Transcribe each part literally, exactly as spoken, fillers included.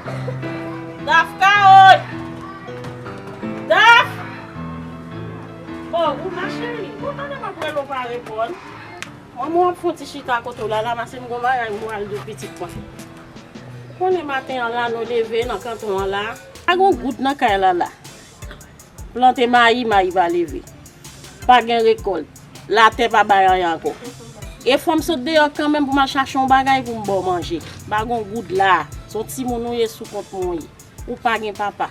Daf Kawoy! Daf! Oh, ou ma cheri, ou tande m ap rele w pa reponn. Manman w ap fè yon ti chita kote w la, la, paske m gon bagay m pral di w pitit mwen. Ou konnen maten an la, nou leve nan kanton an la. Pa gon goud nan kay la la. Plante mayi, mayi pa leve. Pa gen rekòlt. Latè pa bay anyen ankò. E fò m sot deyò kanmenm pou m al chache yon bagay pou m ba w manje. Pa gon goud la. Se yon timoun ou ye, sou kont mwen w ye. Ou pa gen papa.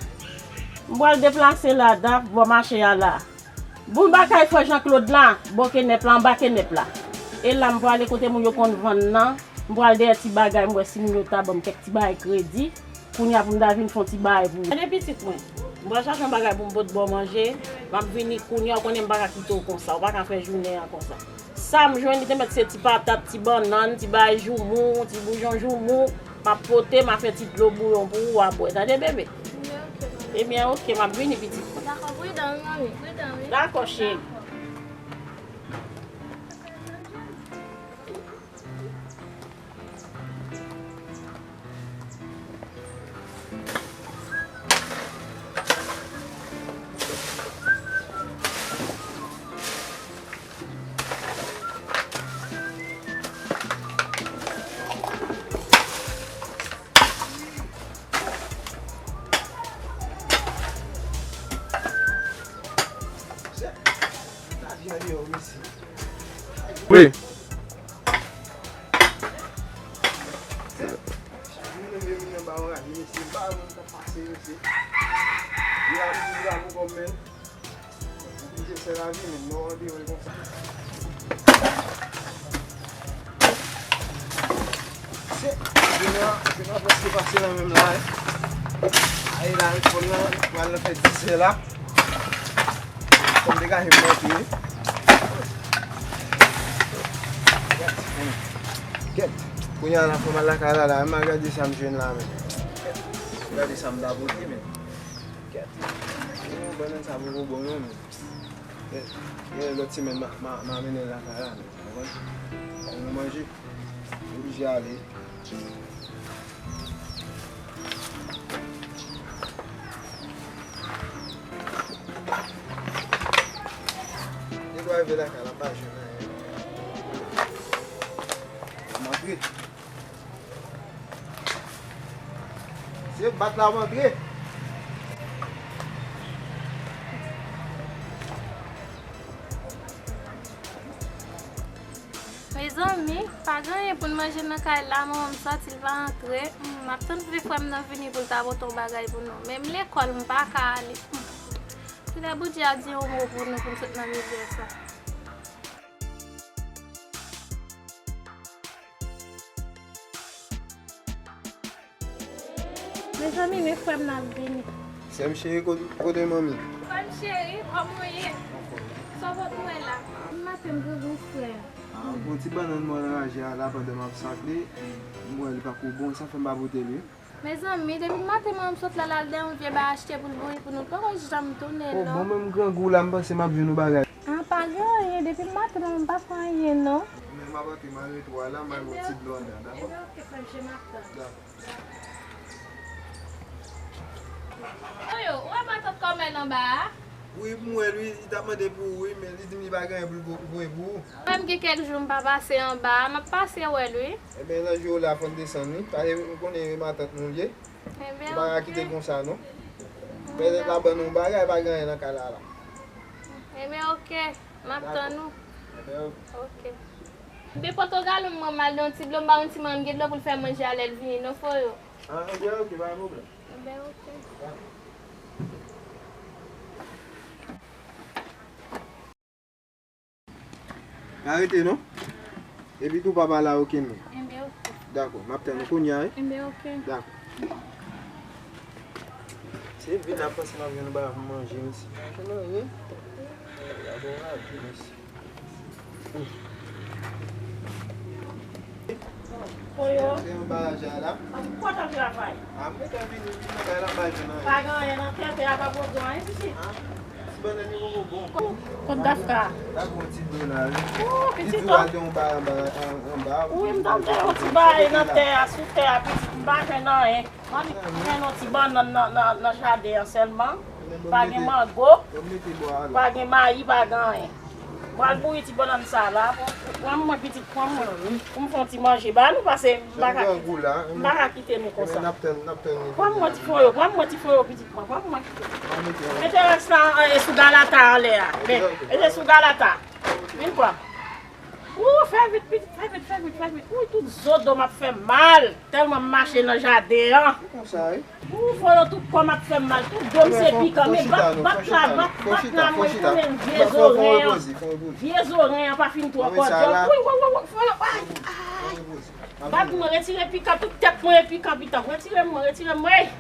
M pral deplase la, Daf, bò mache a la. Boul ba kay frè Jean Claude la, bò kenèp la, anba kenèp la. E la, m prale kote moun yo konn vann nan. M pral dèyè ti bagay, m wè si moun yo ta ban m kèk ti bagay kredi. Kounye a pou m ta vin fè yon ti bagay pou ou. Tande pitit mwen. M pral chache yon bagay pou m pot ba w manje. M ap vini kounye a, ou konnen m pa ka kite w konsa. Ou pa ka fè jounen an konsa. Sa m jwenn, li te mèt se ti patat, ti bannann, ti bagay joumou, ti boujon joumou. M ap pote, m ap fè ti dlo bouyon pou ou a bwè. Tande, bebe? Ebyen, oke, manmi. Ebyen, oke, m ap vini, pitit mwen. Dakò, pridan, wi, manmi. Pridan, wi. Dakò, cheri. Dakò. Wi. Se, jounen an, jounen an prèske pase nan menm la, wi. Ay la, fò nan, pral nan fè dizè la. Fò m degaje m monte, wi. Gèt. Kounye a la, fò m al lakay la, la. M al gade sa m jwenn la, men. Gade sa m ta pote, men. Kèt. Oh, bannann sa poko bon non, men. Gen, gen lòt semèn, ma, ma, ma mennen l lakay la, men. Konprann? Pou nou manje. Oblije ale. Li dwe rive lakay la, pa jwenn anyen. M antre. Se bat la, m antre. Mezanmi, pa gen anyen pou n manje nan kay la, manman m sòti, l pa antre. Hmm, m ap tann pou frè m nan vini pou l ta pote yon bagay pou nou. Menm lekòl, m pa ka ale. Hmm. Kilè Bondye a di yon mo pou nou, pou n sot nan mizè sa. Mezanmi, men frè m nan ap vini. Sè m cheri, kote, kote manmi? Frè m cheri, kòman w ye? Sa w pot mwen la? Maten m grangou frè. Ah, bon ti bannann mwen nan raje a la pandan m ap sakle. M wè li pako bon, sa fè m pa pote l wi. Mezanmi, depi maten manman m sot la, l al dèyè yon vye bagay achte pou l bouyi pou nou, l poko janm tounen non. Oh, bon, menm grangou la, m panse m ap jwenn yon bagay. Ah, pa gen anyen, depi maten manman m pa fè anyen non. Men m ap antre, m al retwou a la, m al yon ti dlo anndan, dakò? Ebyen, oke, frè m, je m ap tann. Dakò. Oyo, ou wè matant kòmè l anba a? Wi, m wè l wi, li t ap mande pou ou wi, men li di m li pa gen anyen pou l vo-, voye pou ou. Mwen menm gen kèk jou m pa pase anba a, m ap pase wè l wi. Ebyen, nan jou w la, fò n desann wi, paske m konnen e matant nou l ye. Ebyen, oke. Ou pa ka kite l konsa non. Men lè l ap ban nou bagay, pa gen anyen nan kay la la. Ebyen, oke, m ap tann ou. Ebyen, oke. Oke. Ebyen, pote yon galon mwen m al nan yon ti dlo, m ba yon ti manman m gen dlo pou l fè manje a lè l vini non, Foyo. Ah, ebyen, oke, pa gen pwoblèm. Ebyen, oke. Pa rete non. Epi tou pa pale a okenn moun. Enben, oke. Dakò, m ap tann ou kounye a wi. Enben, oke. Dakò. Se vin ap panse m ap jwenn yon bagay pou manje, mesye. Pa jwenn anyen. Gade yon lavi, mesye. Foyo. Se yon bagay a la. Ann kontan travay. A, m kontan vini, vin nan kay la, m pa jwenn anyen. Pa gen anyen nan tè, tè a pa pwodui anyen, pitit. Ah. Kot Dafka? Ou pitit ou. Wi, m tande yon ti bagay nan tè a, sou tè a, pitit, m pa jwenn anyen. M annik jwenn yon ti bannann nan, nan, nan jaden an sèlman. Pa gen mango, pa gen mayi, pa gen anyen. Pral bouyi ti bannann sa la. Pran mwen, pitit, pran mwen. Pou m fè yon ti manje ba nou, pase m pa ka kite, m pa ka kite nou konsa. Pran mwen ti fon yo, pran mwen ti fon yo, pitit mwen, pran mwen. Mete rès la, e, sou galata anlè a. Mete sou galata. Vin pran. Ou, fè vit, pitit, fè vit, fè vit, fè vit. Ou, tout zo do m ap fè mal. Tèlman m mache nan jaden an. Ou, fò yo tout kò m ap fè m mal. Tout do m se pikan. Men bat, bat la, bat, bat la, mwen konnen vye zoren an. Vye zoren an pa fin twò kòdyòl. Wi, wi, wi, wi, fò yo, ay, ay. Bat mwen, retire pikan, tout tèt mwen e pikan, pikan. Retire mwen, retire mwen.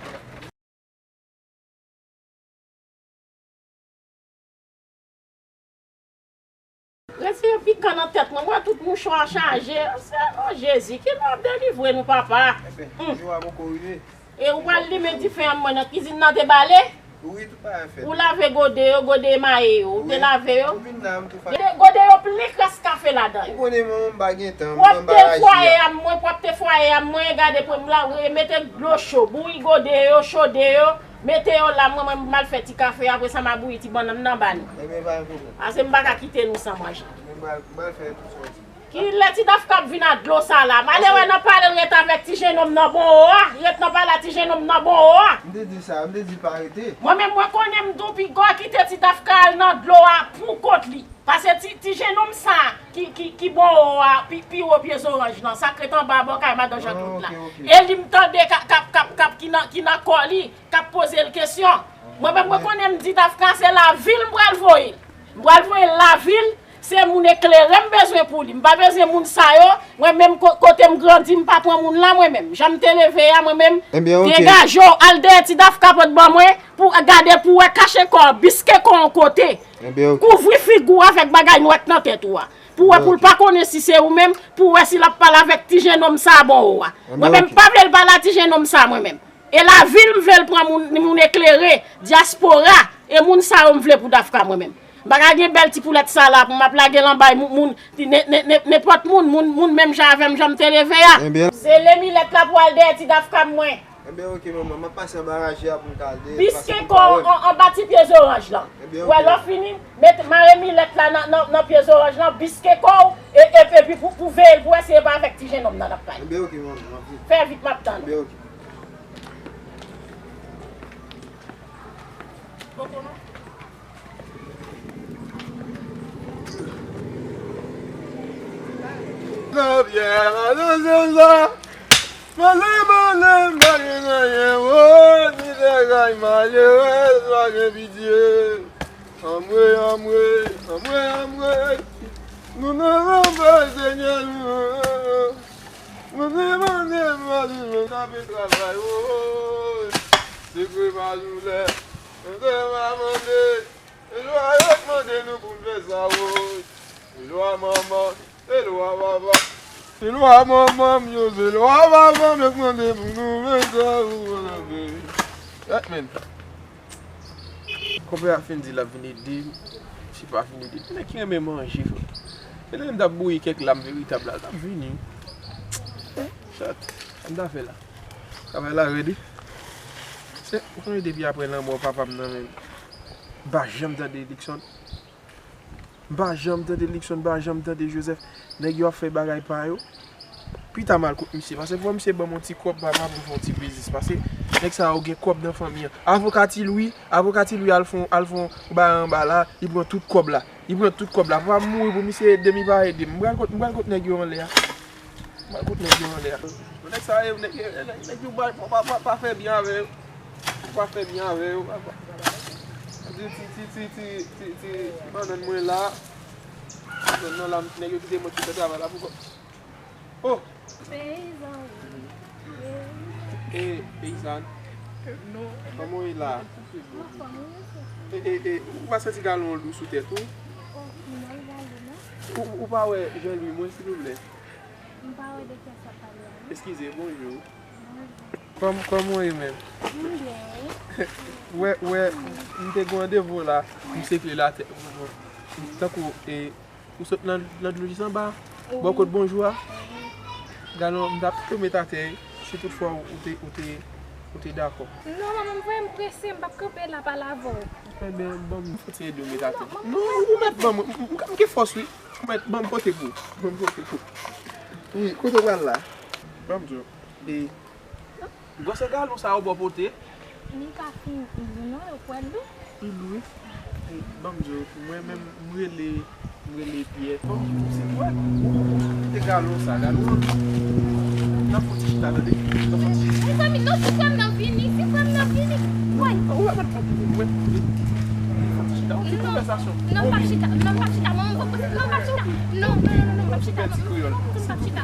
Retire pikan nan tèt mwen. Mwen tout mouchwa chaje. Se, o Jezi, kilè w ap delivre nou, papa? Enben, jou a poko rive. E ou pral limen dife an mwen nan kizin nan te bale? Wi, tout bagay fèt. Ou lave gode yo, gode emaye yo. Ou te lave yo? Wi, m vin la, m tou fè. Gode, gode yo pli kras kafe ladan yo. Ou konnen manman m pa gen tan, m anba raje a. Pwòpte fwaye a, mwen, pwòpte fwaye a, mwen, gade pou m la, mete dlo cho, bouyi gode yo, chode yo. Mete yo la, mwen, mwen, m al fè ti kafe, apre sa, m a bouyi ti bannann nan ba nou. Enben, pa gen pwoblèm. Ase m pa ka kite nou san manje. Enben, m al, m al fè tout sa w di. Kilè ti Dafka ap vin ak dlo sa la? M ale wè nan pale l ret avèk ti jennonm nan bon o a. Ret nan pale a ti jennonm nan bon o a. M te di sa, m te di pa rete. Mwen menm, mwen konnen m tou pi gò kite ti Dafka al nan dlo a pou kont li. Pase ti, ti jennonm sa ki, ki, ki bon o a, pi, pi wo pye zoranj lan, sa k ret anba bò kay madan Jean Claude la. E li m tande k ap, k ap, k ap, k ap, ki nan, ki nan kò li, k ap poze l kesyon. Mwen menm, mwen konnen m di Dafka se lavil m pral voye l. M pral voye l lavil, se moun eklere m bezwen pou li. M pa bezwen moun sa yo. Mwen menm ko-, kote m grandi, m pa pran moun la mwen menm. Jan m te leve a, mwen menm, degaje w, al dèyè ti Dafka pot ban mwen, pou gade, pou wè, kache kò w, biske kò w yon kote. Kouvri figi w avèk bagay nwè k nan tèt ou a. Pou wè, pou l pa konnen si se ou menm, pou wè si l ap pale avèk ti jennonm sa bon o a. Mwen menm, m pa vle l pale a ti jennonm sa mwen menm. E lavil m vle l pran moun, moun eklere, dyaspora, e moun sa yo m vle pou Dafka mwen menm. M pa ka gen bèl ti poulèt sa la pou m ap lage l anba moun, moun, ne-, ne-, ne-, nenpòt moun, moun, moun menm jan avè m, jan m te leve a. Se Lemilèt la pou al dèyè ti Dafka mwen. Enben, oke, manman, m ap pase anba raje a pou m ka al dèyè. Biske kò w an, anba ti pye zoranj lan. Ou wè, lè w fini, mete, mare milèt la nan, nan, nan pye zoranj lan, biske kò w, e, e, epi pou, pou veye l, pou wè si e pa avèk ti jennonm nan l ap pale. Enben, oke, manman, m ap vini. Fè vit, m ap tann ou. Enben, oke. Nan pyè madanm sa, mande, mande, m pa gen anyen, woy, misye kay malerèz, pa gen pitye. Anmwe, anmwe, anmwe, anmwe. Nou nan lanfè, Senyè, nou nan lanfè. Mande, mande, mande, mande, tape travay, woy. Sekre pa doulè. Mande, pa mande. Se lwa yo k mande nou pou n fè sa, woy. Se lwa manman, se lwa papa. Se lwa manman m yo, se lwa papa m yo k mande pou nou fè sa, woy. That man. Konpè a fin di l ap vin ede m. Tipa fin ede m. Nèg ki renmen manje, frè. E lè m t ap bouyi kèk lam veritab la, l t ap vini. Chat. Sa m ta fè la? Travay la rèd, wi. Se, ou konnen depi apre lanmò papa m nan, men m pa janm tande Luckson. M pa janm tande Luckson, m pa janm tande Joseph. Nèg yo ap fè bagay pa yo. Pita m al kot misye, pase fò misye ban m yon ti kòb papa pou m fè yon ti biznis. Pase nèg sa yo gen kòb nan fanmi an. Avoka Ti Lwi, avoka Ti Lwi al fè yon, al fè yon bagay anba la, li pran tout kòb la. Li pran tout kòb la. Papa m mouri pou misye ede m, li pa ede m. M pral kot, m pral kot nèg yo anlè a. M pral kot nèg yo anlè a. Nèg sa yo, nèg, nèg, nèg yo pa, pa, pa, pa fè byen avè yo. Ou pa fè byen avè yo. Ti, ti, ti bannann mwen la. Bannann nan la, nèg yo kite mwen tout travay la pou kò. Oh! Peyizan. E, peyizan. Non. Kòman w ye la? Anfòm, wi, mesye. E, e, e, ou pa santi galon an lou sou tèt ou? Oh, m nan galon, non. Ou, ou pa wè Jean Louis mwen, silvouplè? M pa wè de kiyès w ap pale a, non. Eskize, bonjou. Bonjou. Kòm, kòman w ye menm? Wè, wè, m te gen randevou la, m sekle la, tankou, e, ou sot nan, nan dlo jis anba, bò kot bonjou a. Gade, m t ap tou met atè, si toutfwa ou te, ou te, ou te dakò. Non, manman, m vrèman prese, m p ap kanpe la pale avè w. Enben, ban m fon ti ede w met atè. Non, ou mèt ban mwen, m, m, m gen fòs, wi. Ou mèt ban m pote pou ou. Ban m pote pou ou. Wi, kote w pral la? Ban m di w. E, gwosè galon sa yo ba w pote? Li pa fin lou non, yo kwè l lou. Li lou wi. E, ban m di w, mwen menm, m rele, m rele Pyè. Bon, se kwè. Kote galon sa, galon an? N ap fè yon ti chita, tande. N ap fè yon ti chita. Mezanmi, non, si frè m nan vini, si frè m nan vini. Woy. Ou pa mèt fè yon ti, mwen, fè yon ti chita, yon ti konvèsasyon. Non, m p ap chita, non, m p ap chita, non, m p ap chita, non, non, non, non, m p ap chita, non, non, non, m p ap chita, non, non, non, m p ap chita.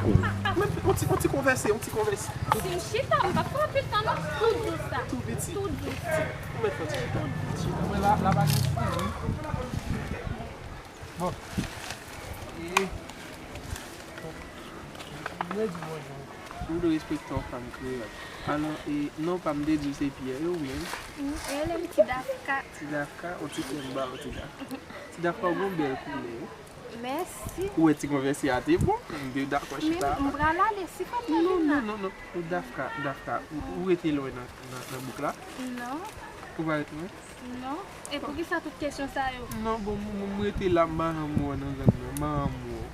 Yon ti, yon ti konvèse, yon ti konvèse. Si m chita, m p ap pran anpil tan non. Tou dous sa. Tou piti. Tou dous. Ou mèt fè ti chita. Ti chita. Mwen la, la pa gen fou, wi. Bon. E, bon. Mwen di bonjou. M dwe respekte yon fanm kreyòl. Alò, e, non pa m te di w se Pyè, e ou menm? M rele m Ti Dafka. Ti Dafka, yon ti frè m ba w Ti Dafka. Ti Dafka, w gen yon bèl koulè, wi. Mèsi. Ou wè ti konvèse a te bon? M te dakò chita. Men m pral ale, si fò m nan vin la. Non, non, non, non. Dafka, Dafka, ou, ou rete lwen nan, nan, nan bouk la? Non. Ou pa ret lwen? Non. E poukisa tout kesyon sa yo? Non, bon, m, m, m rete la, m pa janm wè w nan zòn nan, m pa janm wè w.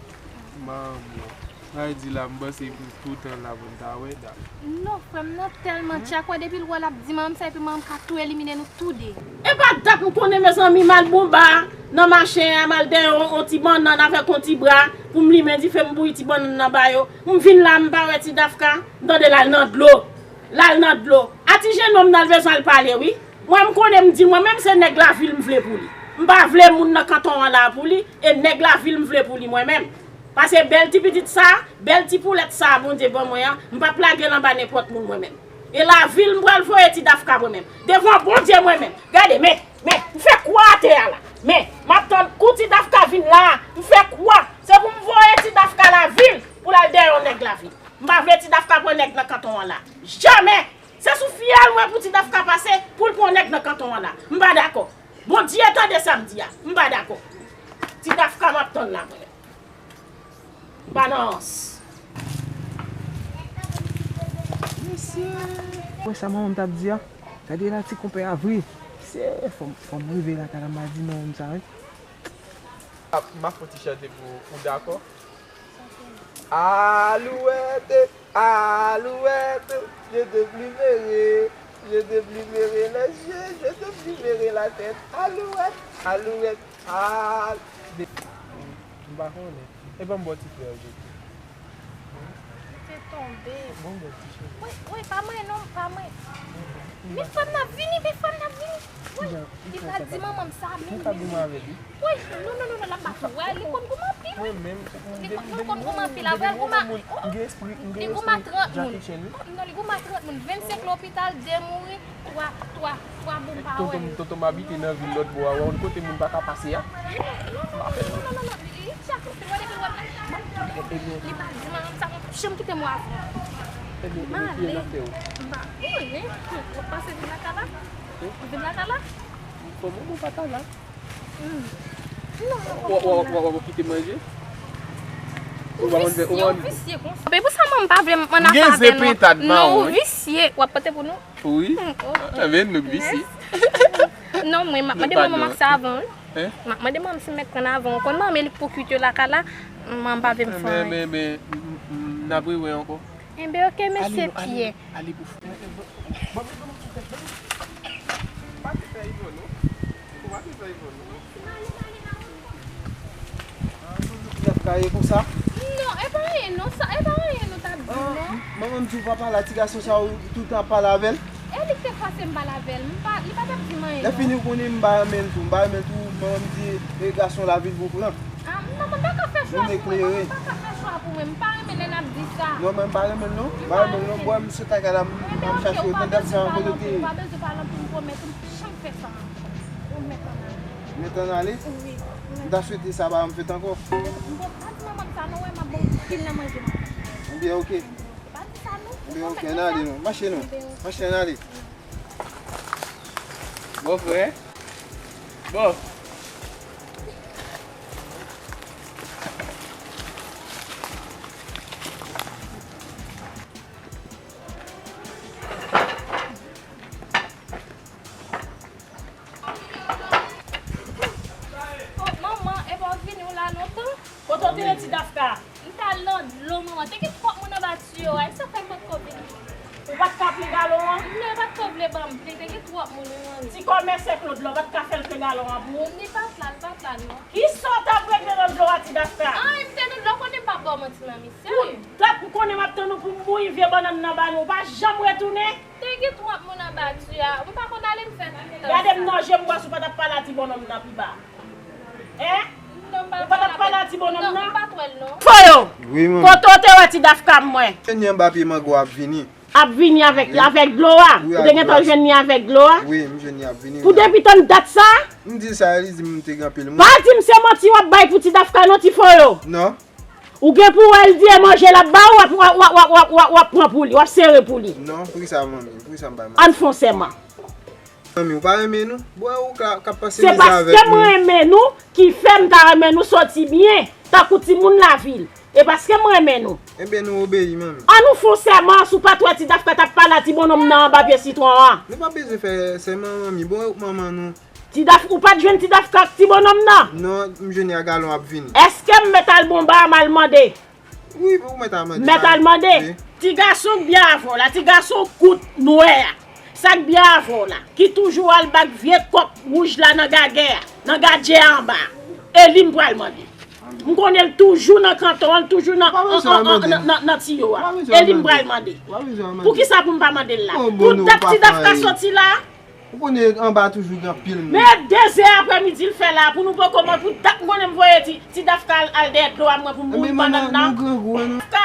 M pa janm wè w. Sa vle di la, m panse pou toutan la pou m ta wè Dafka. Non, frè m nan tèlman tchak, wè depi l wè l ap di manman m sa, epi manman m ka tou elimine nou tou de. E pa dat m konnen, mezanmi, m al bon ba nan mache a, m al dèyè yon, yon ti bannann avèk yon ti bra pou m limen dife, m bouyi ti bannann nan ba yo. M vin la, m pa wè Ti Dafka, m tande l al nan dlo. L al nan dlo. A ti jenòm nan, l bezwen al pale, wi. Mwen, m konnen, m di, mwen menm, se nèg lavil m vle pou li. M pa vle moun nan kanton an la pou li, e nèg lavil m vle pou li, mwen menm. Paske bèl ti pitit sa, bèl ti poulèt sa Bondye ban mwen an, m p ap lage l anba nenpòt moun mwen menm. E lavil m pral voye Ti Dafka mwen menm. Devan Bondye mwen menm. Gade, men, men, m fè kwa atè a la. Men, m ap tann kou Ti Dafka vin la a, m fè kwa. Se pou m voye Ti Dafka lavil pou l al dèyè yon nèg lavil. M pa vle Ti Dafka pran nèg nan kanton an la. Jamè! Se sou fyèl mwen pou Ti Dafka pase pou l pran nèg nan kanton an la. M pa dakò. Bondye tande sa m di a. M pa dakò. Ti Dafka m ap tann la mwen. M pa nan rans. Mesye. Wè sa manman m t ap di a? Gade la ti konpè a vre. Mesye, fò m, fò m rive lakay la, m a di manman m sa, wi. M ap fè yon ti chante pou ou, ou dakò? Alouette, alouette, je te plumerai, je te plumerai les yeux, je te plumerai la tête. Alouette, alouette, al-, m pa konnen. E ban m ba w ti frè w, Jeki. Li te tonbe. Bon, bon, ti cheri. Wi, wi, pa mwen non, pa mwen. Men frè m nan vini, men frè m nan vini. Wi, li pral di manman m sa, men li, men li. Wi, non, non, non, non, l ap bat ou. Wè, li konn goumen anpil, wi. Li konn, li konn goumen anpil, la, wè, l goumen. Li goumen trant moun. Oh, non, li goumen trant moun. Vennsenk lopital, de mouri, twa, twa, twa boum pa wè yo. Tonton, tonton m abite nan vil lòt bò a, wè yon kote moun pa ka pase a. Non, non, non, non, non, non, li, li tchak anpil, wè depi l wè m la. Li pral di manman m sa, m p ap janm kite mwen avè w. M ale. M pa konnen. W ap pase vin lakay la? Vin lakay la? Kòman mwen pa ta la? Hmm. Non, non, w ap kite manje? Ou visye, ou visye konsa. Se pou sa manman m pa vle m ann afè avè nou. Non, ou visye. W ap pote pou nou? Wi. Hmm, ok. Enben, nou visye. Non, mwen, m ap mande manman m ak sa avan, wi. M ap mande manman m si m mèt pran avan. Ou konn manman m, e li k pou kwit yo lakay la, manman m pa vle m fè anyen. Men, men, men, n ap rewè ankò. Enben, ok, mesye Pyè. Ale pou fou. Bon, men, bon, bon, bon. Pa te fè Ivo, non. Ou pa te fè Ivo, non. Nèg kaye konsa? Non, e pa anyen, non, sa, e pa anyen, non, t ap di, non. Manman m di w papa la, ti gason sa, ou toutan ap pale avè l? E li k te fòse m pale avè l. M pa, li pa t ap di m anyen, non. Lè fini, ou konnen m pa renmen l tou. M pa renmen l tou. Manman m di, e gason lavil pou pran. Ah, non, mwen pa ka fè chwa pou mwen. Mwen pa ka fè chwa pou mwen. M pa renmen lè n ap di sa. Non, mwen pa renmen l, non. M pa renmen l, non. Bon, m sot lakay la, m ap chache yo. Tandans sa, kote w te ye? Ou pa bezwen pale anpil, m pwomèt ou, m p ap janm fè sa ankò. Ou mèt ann ale. Mèt ann ale? Wi. M ta swete sa pa janm fèt ankò. Bon, pa di manman m sa, non, wè, m ap ba w anpil nan manje, manman. Ebyen, ok. Pa di sa, non. Enben, ok, ann ale non. Mache non. Mache, ann ale. Bon, frè. Bon. Oh, manman, epa w vini w la lontan? Kote w te ye, ti Dafka? M t al nan dlo, manman. Te gen twòp moun anba tiyo a. E sa fè m potko vini. Ou pa t ka plen galon an? Non, yo pa t ko vle ban m plen. Te gen twòp moun, wi, manmi. Ti kòmè sèk lòt la, ou pa t ka fè l plen galon an pou ou? Li pa t la, li pa t la, non. Kisa w t ap regle nan dlo a, ti Dafka? Anyen, m te nan dlo, konnen m p ap ba w manti, manmi. Serye. Ou t ap konnen m ap tann ou pou m bouyi vye bannann nan ba nou. Ou pa janm retounen? Te gen twòp moun anba tiyo a. M pa konn ale m fè tan. Gade m nan je m wè si w pa t ap pale a ti bonnonm nan pi ba. Hein? Ou pa t ap pale a ti bonnonm nan? Non, m pa t wè l non. Foyo! Wi, manmi. Kote w te wè ti Dafka mwen? Jeni anba pye mango ap vini. Ap vini avèk, avèk dlo a? Wi, ou te gentan jwenn li avèk dlo a? Wi, m jwenn li ap vini. Pou depi tann dat sa? M di l sa, li di m te gen anpil moun. Pa di m se manti w ap bay pou ti Dafka non, ti Foyo. Non. Ou gen pou wè l di e manje l ap ba w, w ap, w ap, w ap pran pou li, w ap sere pou li. Non, poukisa, manmi? Poukisa m bay manti? Ann fè yon sèman. Manmi, ou pa renmen nou? Bon, ou ka, k ap pase mizè avèk nou. Se paske m renmen nou ki fè m ta renmen nou soti byen, tankou timoun lavil. E paske m renmen nou. Enben, nou obeyi, manmi. Ann nou fè yon sèman, si w pa t wè ti Dafka t ap pale a ti bonnonm nan anba pye sitwon an. Nou pa bezwen fè sèman, manmi. Bon, manman nou. Ti Daf, ou pa t jwenn ti Dafka ak ti bonnonm nan? Non, m jwenn li a galon ap vini. Èske m mèt al bonba a, m al mande? Wi, ou mèt al mande. Mèt al mande. Wi. Ti gason k byen avè w la, ti gason kout nwè a. Sa k byen avè w la, ki toujou al bak vye kòk wouj la nan gagè a, nan gadjè a anba a. E li m pral mande. M konnen l toujou nan kanton an, l toujou nan, nan, nan, nan tiyo a. E li m pral mande. Poukisa pou m pa mande l la? Pou dat ti Dafka soti la? Ou konnen anba toujou gen anpil moun. Men de zè aprèmidi l fè la, pou nou poko manje, pou dat m konnen m voye ti, ti Dafka al, al dèyè dlo a mwen pou m bouyi bannann nan. Dafka,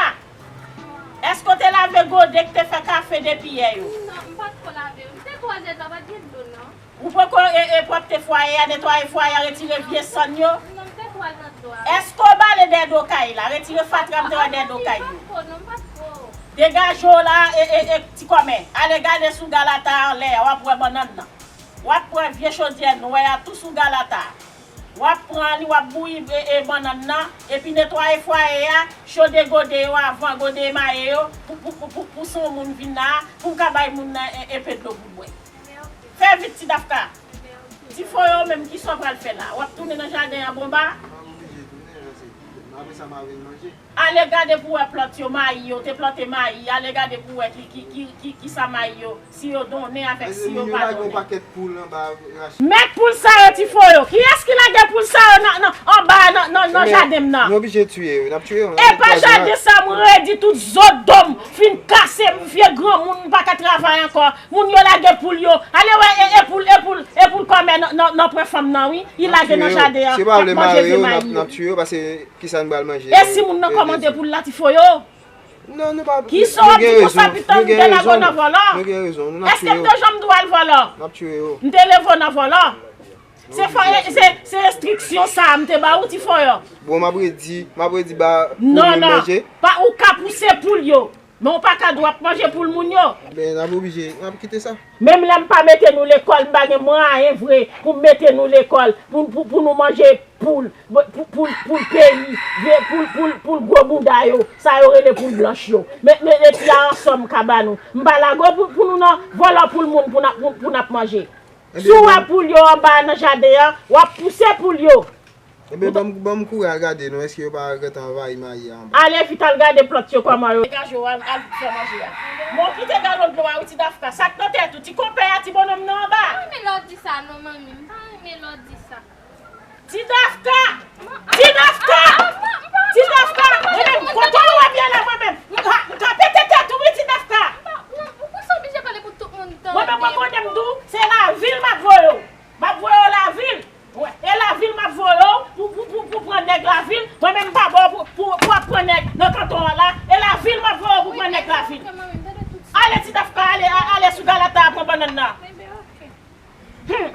èske w te lave gode k te fè kafe depi yè yo? Non, m pa t ko lave yo. M te twò zè, pa t gen dlo non. Ou poko e, e pwòpte fwaye a, netwaye fwaye a, retire vye sann yo? Non, m te twò al nan dlo a. Èske w bale dèyè do kay la, retire fatra m te wè dèyè do kay yo? Non, m pa t ko, non, m pa t ko. Degaje w la, e, e, e, ti kòmè. Ale gade sou galata a anlè a, w ap wè bannann nan. W ap pran vye chodyè nwè a tou sou galata a. W ap pran li, w ap bouyi, e, e, bannann nan, epi netwaye fwaye a, chode gode yo avan, gode emaye yo, pou, pou, pou, pou, pou si yon moun vin la, pou w ka bay moun nan, e, enpe dlo pou l bwè. Fè vit, ti Dafka. Ti Foyo menm, kisa w pral fè la? W ap tounen nan jaden an bonba? M ap oblije tounen, paske apre sa m a vin manje. Ale gade pou w wè plant yo, mayi yo, w te plante mayi, ale gade pou w wè ki, ki, ki, ki, kisa mayi yo, si yo donnen avèk si yo pa donnen. Mezanmi, yo lage yon pakèt poul anba rachis. Men poul sa yo, ti Foyo. Kiyès ki lage poul sa yo nan, nan, anba, nan, nan, nan jaden m nan? Nou oblije tiye yo, n ap tiye yo. Epa jaden sa, m redi tout zo do m fin kase, m vye granmoun, m pa ka travay ankò. Moun yo lage poul yo. Ale wè, e, e poul, e poul, e poul kòmè nan, nan, nan pran fanm nan, wi. Li lage nan jaden an, l ap manje vye mayi yo. N ap tiye yo, paske kisa n pral manje? E si moun nan kòmande poul la, ti Foyo? Non, nou pa, nou gen rezon. Kisa w ap di konsa, pitan m te lage w nan vòlò? Nou gen rezon, nou gen rezon. Èske m te janm di w al vòlò? N ap tiye yo. M te leve w nan vòlò? Se fò, se, se enstriksyon sa a m te ba ou, ti Foyo. Bon, m ap redi, m ap redi ba poul mwen manje. Non, non. Pa, ou ka pouse poul yo. Men w pa ka di w ap manje poul moun yo. Ben, n ap oblije, n ap kite sa. Menm lè m pa mete nou lekòl, m pa gen mwayen vre pou m mete nou lekòl, pou, pou, pou nou manje poul, pou, pou, poul peyi, vye poul, poul, poul gwo bouda yo, sa yo rele poul blanch yo. Men, men, men ti a ansò m ka ba nou. M pa lage w pou, pou nou nan vòlò poul moun pou n ap, pou, pou n ap manje. Si w wè poul yo anba nan jaden an, w ap pouse poul yo. Enben, ban m, ban m kouri al gade non, èske yo pa gentan anvayi mayi a anba. Ale vit al gade plant yo kòman yo. Degaje w al, al fè manje a. Bon, kite galon dlo a wi, ti Dafka. Sa k nan tèt ou, ti konpè a, ti bonnonm nan anba. M pa renmen lè w di sa non, manmi. M pa renmen lè w di sa. Ti Dafka! Ti Dafka! Ti Dafka! Mwen menm, kote w wè m ye la, mwen menm? M ka, m ka pete tèt ou wi, ti Dafka! Ou konsa oblije pale pou tout moun tande. Mwen menm, mwen konnen m di w, se lavil m ap voye w. M ap voye w lavil. Wè, e lavil m ap voye w pou, pou, pou, pou pran nèg lavil. Mwen menm m pa ba w pou, pou, pou w ap pran nèg nan kanton an la. E lavil m ap voye w pou pran nèg lavil. Ale ti Dafka, ale, a, ale sou galata a pran bannann nan. Hum.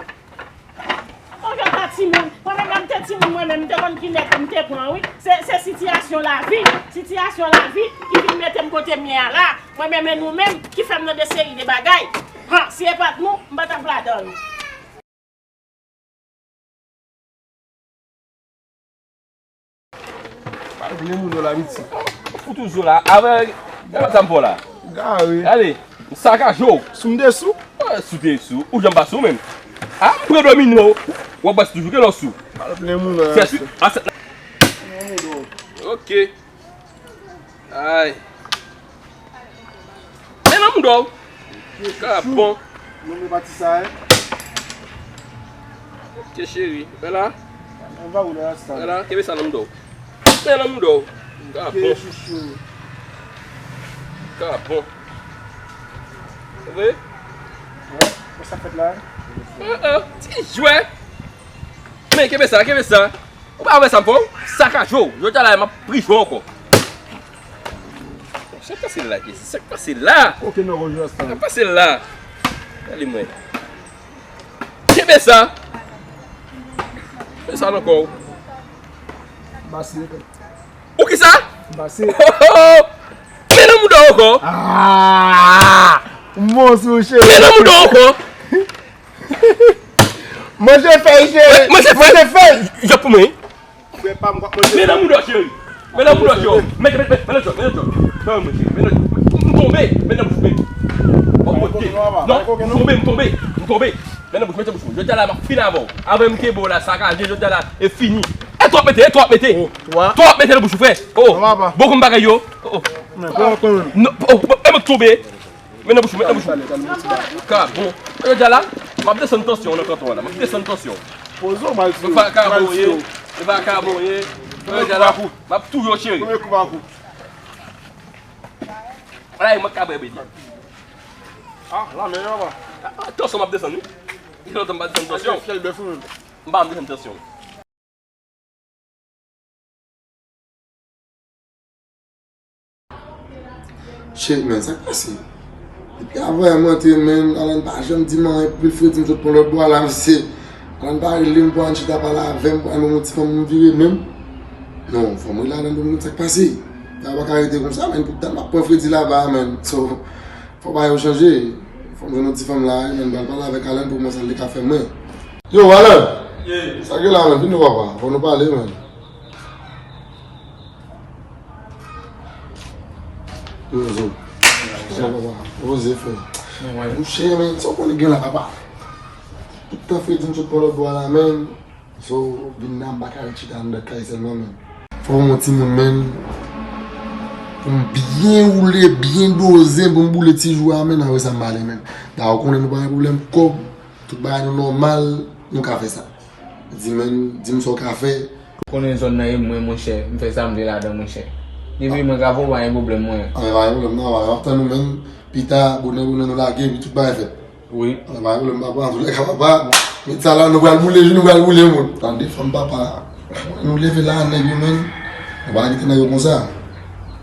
Mwen jwenn ta timoun. Mwen menm lè m te timoun, mwen menm m te konn ki nèg m te pran, wi. Se, se sitiyasyon. Sitiyasyon lavi, sitiyasyon lavi ki vin mete m kote m ye a la. Mwen menm e nou menm ki fè m nan de seri de bagay. Han, si e pa t nou, m pa t ap ladan l. Pale plen moun yo la, pitit. Ou toujou la. Avè, gade sa m fè w la. Gade. Gade, m sakaje w. Sou m de sou? Ah, sou de sou. Ou janm pa sou menm. Ah, m pran domino. W ap bwè toujou, gen lò sou. Pale plen moun yo la. Se sou. Ah, se. Ok. Ay. Men nan mouda w. Ka bon. Non, men pati sa, eh. Ok, cheri. Wè la. An va ou la, sa. Wè la, kenbe sa nan mouda w. Men nan mouda w. Ka bon. Ok, chouchou. Ka bon. Vre? Wè, wè sa fèt la. Ah, ah, ti jwè. Men kenbe sa, kenbe sa. Ou pa wè sa m fè w? Sakaje w. Jodi a la, m ap prive w ankò. Sa k pase la, Jezi? Sa k pase la? Kokenn nan wòj yo, sa. Sa k pase la? Gade mwen. Kenbe sa. Fè sa nan kò w. Basi. Ou ki sa? Basi. Men nan mouda w ankò. Ah! Bon sou cheri. Men nan mouda w ankò. Manje fèy, cheri. Manje fèy. Manje fèy. Jòp pou mwen. Frè pa m, w ap manje. Men nan mouda w, cheri. Men nan mouda w, cheri. Men, men, men, men nan jòp, men nan jòp. Fè mwen, cheri, men nan jòp. M tonbe, men nan bouch mwen. W ap monte. Non, m tonbe, m tonbe, m tonbe. Men nan bouch, men nan bouch mwen. Jodi a la, m ap fini avè w. Avè m kenbe w la, sakaje, jodi a la, e fini. E twòp mete, e twòp mete. Twòp mete nan bouch ou, frè. Oh, bon konn bagay yo. Oh, oh. Non, oh, oh, e mwen k tonbe. Men nan bouch ou, men nan bouch ou. Ka bon. Jodi a la, m ap desann tansyon nan kanton an la. M ap desann tansyon. Poze w, m al sou. E pa ka bon ye. E pa ka bon ye. Jodi a la, m ap touye w, cheri. Premye kou pa kou. Ala, e mwen k ka bwè bedi. Ah, la men, papa. Ah, tansyon m ap desann, wi. Gen lontan m pa desann tansyon. Fyèl bèf ou menm? M pa janm desann tansyon. Shit, man, sa k pase? Depi avan yè m antre, man, Alan pa janm di m anyen, pil fredi m sot pran lòt bò a la, mesye. Alan pa rele m pou al chita pale avè m, pou al ban m yon ti fanm m vire menm. Non, fò m rele Alan pou m konn sa k pase. Bagay pa ka rete konsa, man, pou tan m ap pran fredi laba a, man. So, fò bagay yo chanje. Fò m jwenn yon ti fanm la, man, m pral pale avèk Alan pou m wè sa l te ka fè mwen. Yo, Alan! Sa gen la, man? Vin non, papa. Fò nou pale, man. Yo, zo. Sa papa? Poze, frè. Mouche, men, sa w konnen gen la, papa? Tout tan fredi m sot pran lòt bò a la, men. So, vin la, m pa ka ret chita anndan kay sèlman, men. Fò m yon timoun, men. Pou m byen woule, byen doze, pou m boule ti jou a, men, apre sa m ale, men. Dayè, w konnen nou pa gen pwoblèm kòb, tout bagay nou nòmal, nou ka fè sa. Di, men, di m sa w ka fè. Konnen zòn nan e mwen, monchè. M fè sa m vle ladan, monchè. Depi mwen ka voye, pa gen pwoblèm, mwen. Anben, pa gen pwoblèm, non, pa gen, m ap tann ou, men. Pita, bonè, bonè, nou lage, epi tout bagay fèt. Wi. Anben, pa gen pwoblèm, papa, antoulèka, papa. Met sa la, nou pral boule, nou pral boule, moun. Tande, fanm, papa. Nou leve la, nèg yo, men. Nou pa kite nèg yo konsa.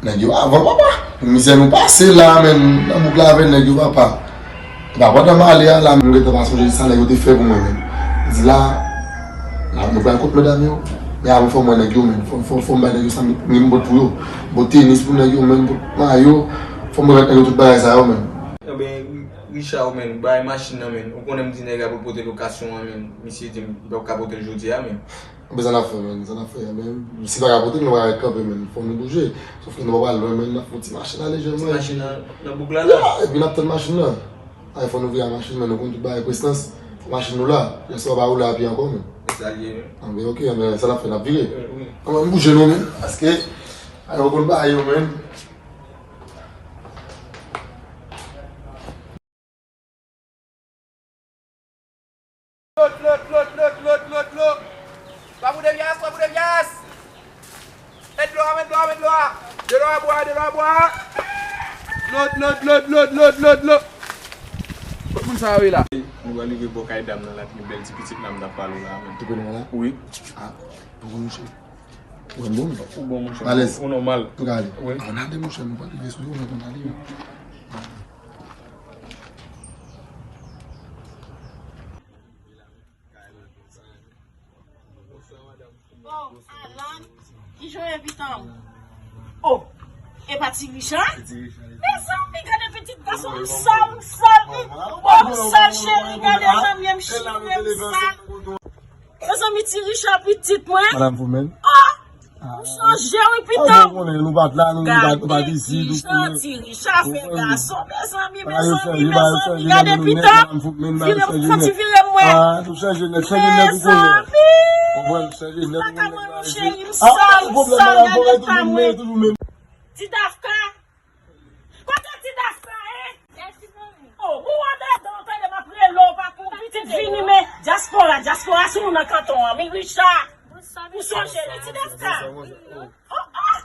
Nèg yo avan, papa. Mizè nou pase la, men. Nan bouk la avè nèg yo, papa. Epa, pandan m ale a la, m gentan pa sonje sa nèg yo te fè pou mwen menm. Di la, la, nou pral kot medam yo. Men avan fò m wè nèg yo menm. Fò, fò, fò m bay nèg yo sa m, m pot pou yo. M pot tenis pou nèg yo menm, m pot mayo. Fò m remèt nèg yo tout bagay sa yo menm. Ebyen, Richard, ou menm, bay machin nan menm. Ou konnen m di nèg la pou l pote lokasyon an menm. Misye di m li p ap ka pote l jodi a menm. Ebyen, sa n ap fè, menm? Sa n ap fè, menm? Si l pa ka pote l, nou pa ka ret kanpe, menm. Fò nou bouje. Sòf ke nou pa pral lwen, menm. N ap fè yon ti mache nan lejè, menm. Ti mache nan, nan bouk la, la? Ya, epi n ap tann machin nan. Ay, fò nou vire a machin, menm. Nou konn tout bagay prestans. Fò machin nou la. Yèswa pa woule a pye ankò, menm. E sa l ye, menm. Anben, oke, anben, sa n ap fè, n ap vire. Wi, wi. Anben, nou bouje, non, menm. Paske, ay, ou konn bagay yo, menm. Dlo, dlo, dlo, dlo, dlo, dlo, dlo. Twò bout de vyas, twò bout de vyas. Met dlo a, met dlo a, met dlo a. De lò a bwè, de lò a bwè. Dlo, dlo, dlo, dlo, dlo, dlo, dlo. Kot moun sa yo ye la? Nou pral rive bò kay dam nan la, ki bèl ti pitit la m t ap pale w la, menm. Tou pre nou la? Wi. Ah, bon, mouche. Ou bon, ou bon, mouche. Alèz. Ou nòmal. Nou ka ale. Wi. Ann ale, mouche, nou pral rive sou yo, men konn ale yo. Oh, Alan, kijan w ye, pitit? Ti Richa? Mezanmi, gade pitit gason m sal, m sal, m, oh, m sal, cheri, gade zanmi m, cheri, m sal. Mezanmi, Ti Richa, pitit mwen. Madanm Fomen. Oh! Ou chanje, wi, pitit. Ou konnen, nou pa t la, nou pa t isit, ou konnen. Ti Richa fè gason, mezanmi, mezanmi, mezanmi, gade pitit. Vire, santi vire mwen. Mezanmi. Ou pa ka mwen non, cheri, m sal, m sal, gade pa mwen. Ti Dafka. Kote Ti Dafka, en? Oh, ou andedan, tande m ap rele w, pa pou pitit vini, men dyaspora, dyaspora sou nou nan kanton an, mi Richa. Ou sonje li, Ti Dafka? Oh, oh.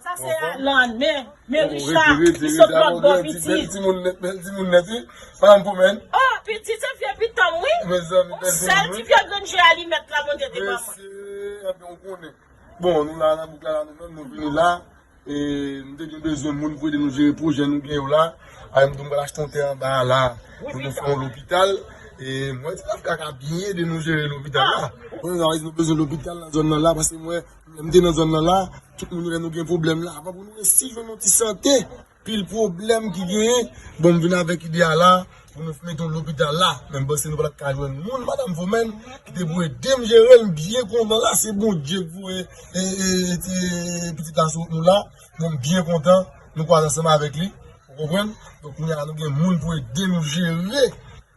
Sa se Alan, men, men Richa, li sot lòt bò, pitit. Bèl timoun nèt, bèl timoun nèt, wi. Madanm Fomen. Oh, pitit, se vye pitit, wi. Mezanmi, bèl timoun, wi. Sèl ti pye grenn je alimèt la, Bondye te ban mwen. Mesye, anben, ou konnen. Bon, nou la nan bouk la, la, nou menm, nou vini la. E, nou te gen bezwen moun pou ede nou jere pwojè nou gen yo la. Alò, m di m pral achte yon tè anba a la. Pou nou fè yon lopital. E, mwen, Ti Dafka ka byen ede nou jere lopital la. Mwen, nou bezwen lopital nan zòn nan la, paske mwen, lè m te nan zòn nan la, tout moun lè nou gen pwoblèm la. Avan pou nou resi jwenn yon ti sante. Pil pwoblèm ki genyen. Bon, m vin avèk ide a la pou nou mete yon lopital la. Men m panse nou pa t ka jwenn moun, Madanm Fomen, ki te pou ede m jere l. M byen kontan la. Se Bondye ki voye, e, e, e, pitit la sou wout nou la. Bon, m byen kontan. Nou kwaze ansanm avèk li. Ou konprann? Donk, kounye a la, nou gen moun pou ede nou jere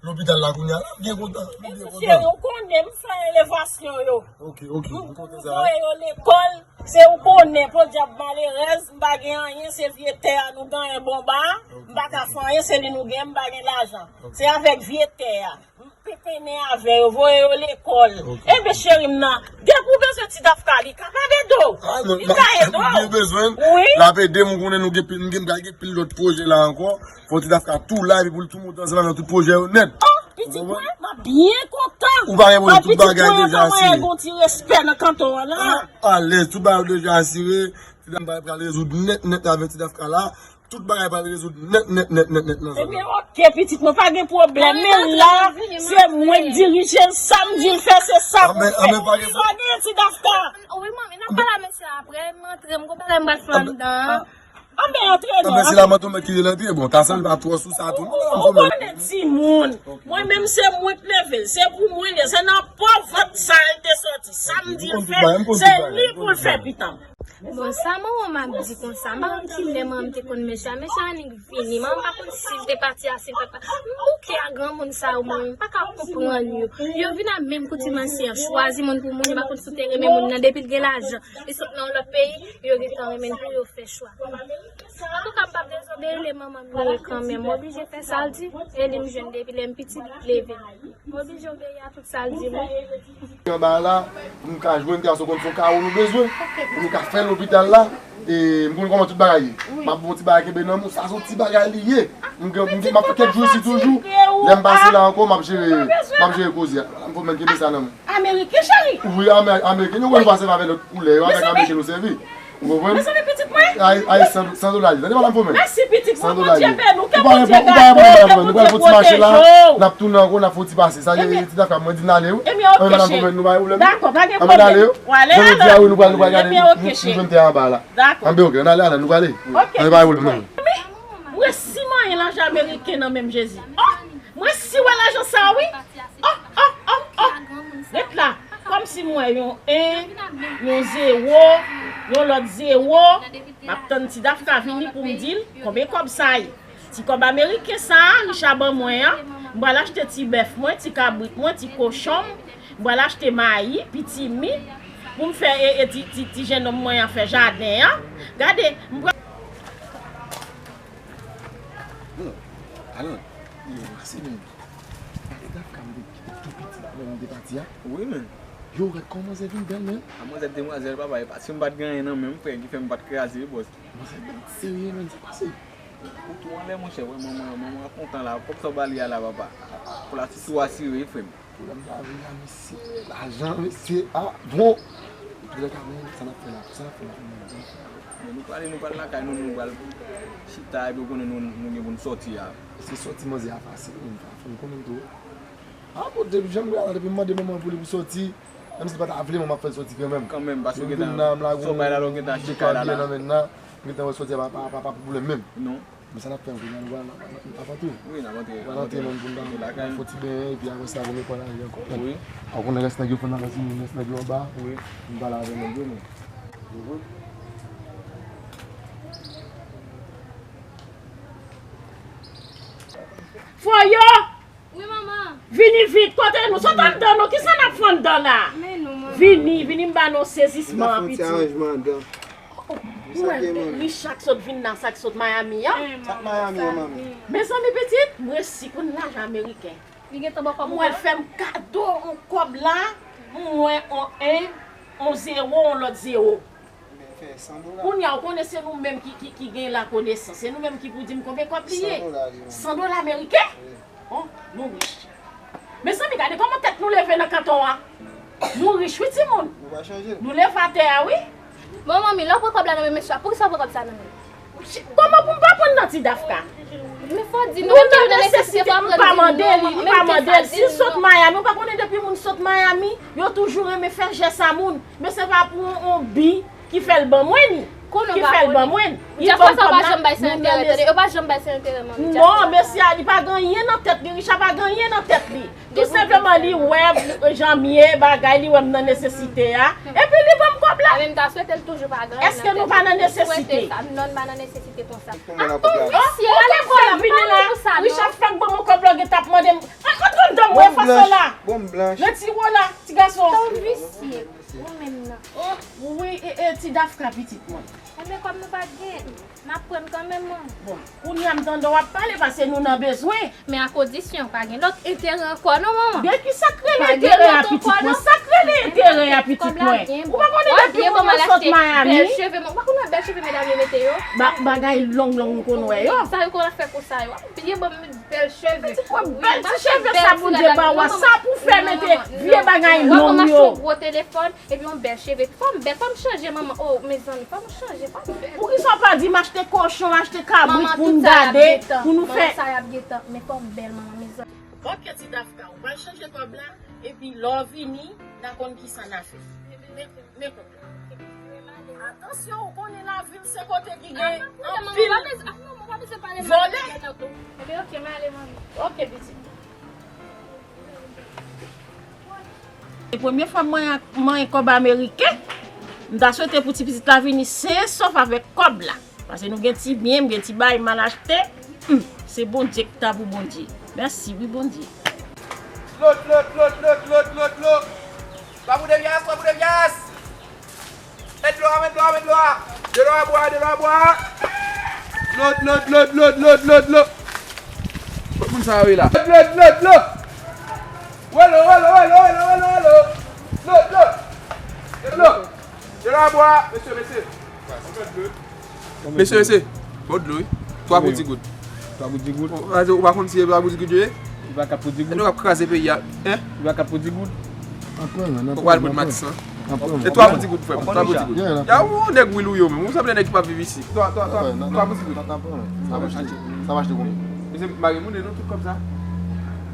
lopital la kounye a la, m byen kontan, m byen kontan. Cheri, ou konnen m fè elevasyon yo. Ok, ok, m kontan sa. Nou voye yo lekòl, se ou konnen, podyab malerèz, m pa gen anyen, se vye tè a nou genyen bonba, m pa ka fè anyen, se li nou gen, m pa gen lajan. Se avèk vye tè a. M pepennen avè yo, voye yo lekòl. Enben, cheri m nan, depi ou bezwen Ti Dafka, li ka pa ede w. Li ka ede w. Ou byen bezwen l, l ap ede m, ou konnen nou gen pil, m gen, m gen pil lòt pwojè la ankò. Fò Ti Dafka tou la, epi pou l tou monte ansanm avè tout pwojè yo nèt. Oh, pitit mwen, m ap byen kontan. Ou pa gen pwoblèm, tout bagay deja asire. Gon ti respè nan kanton an la. Alèz, tout bagay yo deja asire. Ti Dafka pral rezoud nèt, nèt avè Ti Dafka la. Tout bagay pral rezoud nèt, nèt, nèt, nèt, nèt nan zòn nan. Ebyen, oke, pitit mwen, pa gen pwoblèm. Men la, se mwen k dirije l, sa m di l fè, se sa pou l fè. Anben, anben, pa gen pwoblèm. Sa gen Ti Dafka. Wi, manmi, n ap pale a mesye a apre. M antre, m gon bagay m pral fè anndan an. Anben, antre non. Anben, se la manto mèt ki rele antre. Bon, ta sanble pa twò sou sa tou, non, madanm Fomen. Ou konnen timoun. Mwen menm, se mwen k leve l. Se pou mwen li ye. Se nan po vant sa l te soti. Sa m di l fè, se li pou l fè, pitit. Bon, sa manman m ap di konsa, m pa konn kilè manman m te konn mecha. Mecha annik vini. Manman m pa konn si l te pati a, si l pa t pati. M bouke a granmoun sa yo, mwen menm, m pa ka konprann yo. Yo vin ak menm koutim ansyen an, chwazi moun pou moun, yo pa konn si w te renmen moun nan, depi l gen lajan. Li sot nan yon lòt peyi, yo gentan renmen l pou yo fè chwa. Antouka, m p ap dezobeyi, e manman m li ye kanmenm. M oblije fè sa l di, e li m jwenn depi lè m piti, li leve m. M oblije obeyi a tout sa l di mwen. Anba la, pou nou ka jwenn tè a, se konn se yon kawo nou bezwen, pou nou ka fè lopital la. E m konn kòman tout bagay ye. M ap bon ti bagay kenbe nan men w, sa se yon ti bagay li ye. M gen, m gen, m ap fè kèk jou isi toujou. Lè m pase la ankò, m ap jere, m ap jere koze a. M fò men kenbe sa nan men. Ameriken, cheri. Wi, Ameriken, nou konn pase avèk lòt koulè yo, avèk Ameriken nou sèvi. Ou konprann? Mezanmi, pitit mwen. Ay, ay, san, san dola li. Tande, madanm Fomen. Mèsi, pitit mwen. San dola li. Bondye beni w, ke Bondye gade w, ke Bondye pwoteje w. N ap tounen ankò, n ap fè yon ti pase. Sa, Ti Dafka, mwen di n ale, wi. Ebyen, oke, cheri. Madanm Fomen, nou pa gen pwoblèm. Dakò, pa gen pwoblèm. Ann ale, wi. Ou ale, Alan. Ebyen, oke, cheri. M jwenn tè anba la. Dakò. Anben, oke, ann ale, Alan, nou prale. Oke. Ann pa gen pwoblèm, non. Mwen si manyen lanje ameriken nan menm Jezi. Oh, mwen si wè lajan sa, wi. Oh, oh, oh, oh. Ret la. Kòmsi m wè yon en, yon zewo, yon lòt zewo. M ap tann Ti Dafka vini pou m di l konbyen kòb sa ye. Ti kòb ameriken sa a, Richa ban mwen an, m pral achte ti bèf mwen, ti kabrit mwen, ti kochon m. M pral achte mayi, pitimi, pou m fè e, e ti, ti, ti jennonm mwen an fè jaden an. Gade, m pral. Bon, Alan, li yo pase, men. Gade Dafka m te kite tou piti la, lè m te pati a. Wi, men. Yo, gad kòman manzè vin bèl, men. A, manzè demwazèl, papa, e pa si m pa t gen anyen nan men m, frè, ki fè m pa t kraze, wi, bòs. Manzè bèl, serye, men, sa pase. Ou tou anlè, monchè, wè, manman, manman kontan la, kòb sa w ba li a la, papa. Pou la, si tou asire, frè m. Pwoblèm pa vin la, mesye. Lajan, mesye. Ah, bon. Poutèt ka, men, sa n ap fè la? Sa n ap fè la? Men nou prale, nou pral lakay nou, nou pral chita, epi ou konnen nou, nou gen pou n sòti a. Se sòti manzè a fasil, men, pa fè m konnen tou. Ah, bon, depi jan m wè a la, depi m mande manman pou li pou sòti, menm si l pa ta vle, manman ap fè l sòti kanmenm. Kanmenm, paske ou gentan, sou bay la, ou gentan achte kay la, la. Nan men l la. Gentan wè soti a pa, pa, pa, pa pwoblèm menm. Non. Men sa n ap fè, kounye a nou pral, n ap antre. Wi, n ap antre, n ap antre menm pou n ta fè ti benyen, epi apre sa, pou nou pran lavi ankò. Wi. Ou konnen rès nèg yo fè nan rès, rès nèg yo anba. Wi. M pale avè nèg yo, men. Foyo! Wi, manman. Vini vit, kote nou? Sot anndan non, kisa n ap fè anndan la? Men non, manman. Vini, vini m ba nou sezisman an piti. Ou wè Richard k sot vin la, sa k sot Miami an? Sa k Miami an, manmi? Mezanmi pitit, m resi konn lajan ameriken. Li gentan ba w kòb ou pran? M wè l fè m kado yon kòb la, m wè yon en, yon zewo, yon lòt zewo. Kounye a, ou konnen se nou menm ki, ki, ki gen lakonesans. Se nou menm ki pou di m konbyen kòb li ye. San dola ameriken? Oh, nou rich. Mezanmi, gade kòman tèt nou leve nan kanton an. Nou rich, wi, timoun. Nou leve atè a, wi. Bon, manmi, lè w pran kòb la nan men mesye a, poukisa w pran kòb sa nan men l? Kòman pou m pa pran nan Ti Dafka? Men fò w di nou, nou nan nesesite pou nou mande li, nou pa mande l. Si l sot Miami, ou pa konnen depi moun sot Miami, yo toujou renmen fè jès a moun. Men se pa pou yon, yon bi ki fè l ban mwen li. Ki fè l ban mwen. Li ban m kòb la, nou nan nesesite. Non, mesye a, li pa gen anyen nan tèt li, Richard pa gen anyen nan tèt li. Tou senpleman, li wè jan m ye, bagay, li wè m nan nesesite a, epi li ban m kòb la. Èske nou pa nan nesesite? Ou te fè l vini la, Richard fèk ban m yon kòb la, w gentan ap mande m. Antre anndan m wè fason la. Retire w la, ti gason. Ou menm nan. Wi, e, e, Ti Dafka pitit mwen. Enben, kòm nou pa t gen, n ap pran kanmenm, manman. Bon, kounye a m tande w ap pale, paske nou nan bezwen. Men a kondisyon, pa gen lòt enterè ankò non, manman. De ki sa k rele enterè a, pitit mwen? Sa k rele enterè a, pitit mwen? Ou pa konnen depi moun yo sot Miami? Bèl cheve, ou pa konnen bèl cheve medam yo mete yo? Bagay long long m konn wè yo. Sa yo konn ap fè konsa yo. Byen ban m bèl cheve. Pitit mwen, bèl ti cheve sa Bondye ba w a, sa pou fè mete vye bagay long yo. Gwo telefòn, epi yon bèl cheve. Fò m bèl, fò m chanje, manman. Oh, mezanmi, fò m chanje, fò m bèl. Poukisa w pa di m achte kochon, achte kabrit pou n gade, pou nou fè? Manman, tout sa y ap gentan, men fò m bèl, manman, mezanmi. Ok, Ti Dafka, ou pral chanje kòb la, epi lè w vini, n a konn kisa n a fè. Men, men kòb la. Atansyon, ou konnen lavil se kote ki gen anpil vòlè. Enben, ok, m ale, manmi. Ok, pitit. Se premye fwa m manyen, manyen kòb ameriken. M ta swete pou ti pitit la vini sen e sòf avèk kòb la. Paske nou gen ti byen, m gen ti bagay m al achte. Hmm, se Bondye ki ta pou Bondye. Mèsi, wi, Bondye. Dlo, dlo, dlo, dlo, dlo, dlo, dlo. Twa bout de vyas, twa bout de vyas. Met dlo a, met dlo a, met dlo a. Dlo a bwè, dlo a bwè. Dlo, dlo, dlo, dlo, dlo, dlo, dlo. Kot moun sa yo ye la? Dlo, dlo, dlo. Welo, welo, welo, welo, welo, welo. Dlo, dlo. Dlo. Dlo a bwè. Mesye, mesye. Mesye, mesye. Bon dlo, wi. Twa pou di goud. Twa pou di goud. Ou, ou pa konn si e twa pou di goud yo ye? Li pa kat pou di goud. E nou k ap kraze peyi a. Hein? Li pa kat pou di goud. Ou pral pran matis lan. E twa pou di goud, frè m. Twa pou di goud. Ya, ou nèg wil ou yo menm. Ou sanble nèg ki pa viv isi. Twa, twa, twa, twa pou di goud. Sa va achte, sa va achte konbyen? Mesye, mare moun e nou tout kòb sa.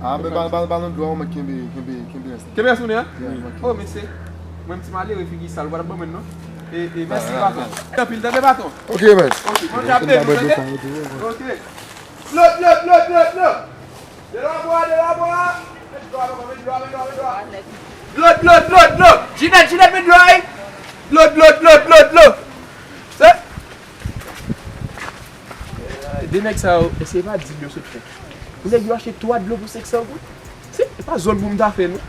Ah, men ba, ba, ba nou dlo a, mwen kenbe, kenbe, kenbe rès la. Kenbe rès moun an? Oh, mesye. Mwen, m ti malere, figi sal, ou pa t ap ban mwen, non. E, e, mèsi, patwon. Anpil, tande, patwon. Ok, mèt. Ok, bon djab, baby, mèt. Ok. Dlo, dlo, dlo, dlo, dlo. Dlo a bwè, dlo a bwè. Met dlo a, met dlo a, met dlo a, met dlo a. Dlo, dlo, dlo, dlo. Jinèt, Jinèt, met dlo a, wi. Dlo, dlo, dlo, dlo, dlo. Se de nèg sa yo, èske pa di yo sot fè? Nèg yo achte twa dlo pou senk san goud. Se pa zòn pou m ta fè, non.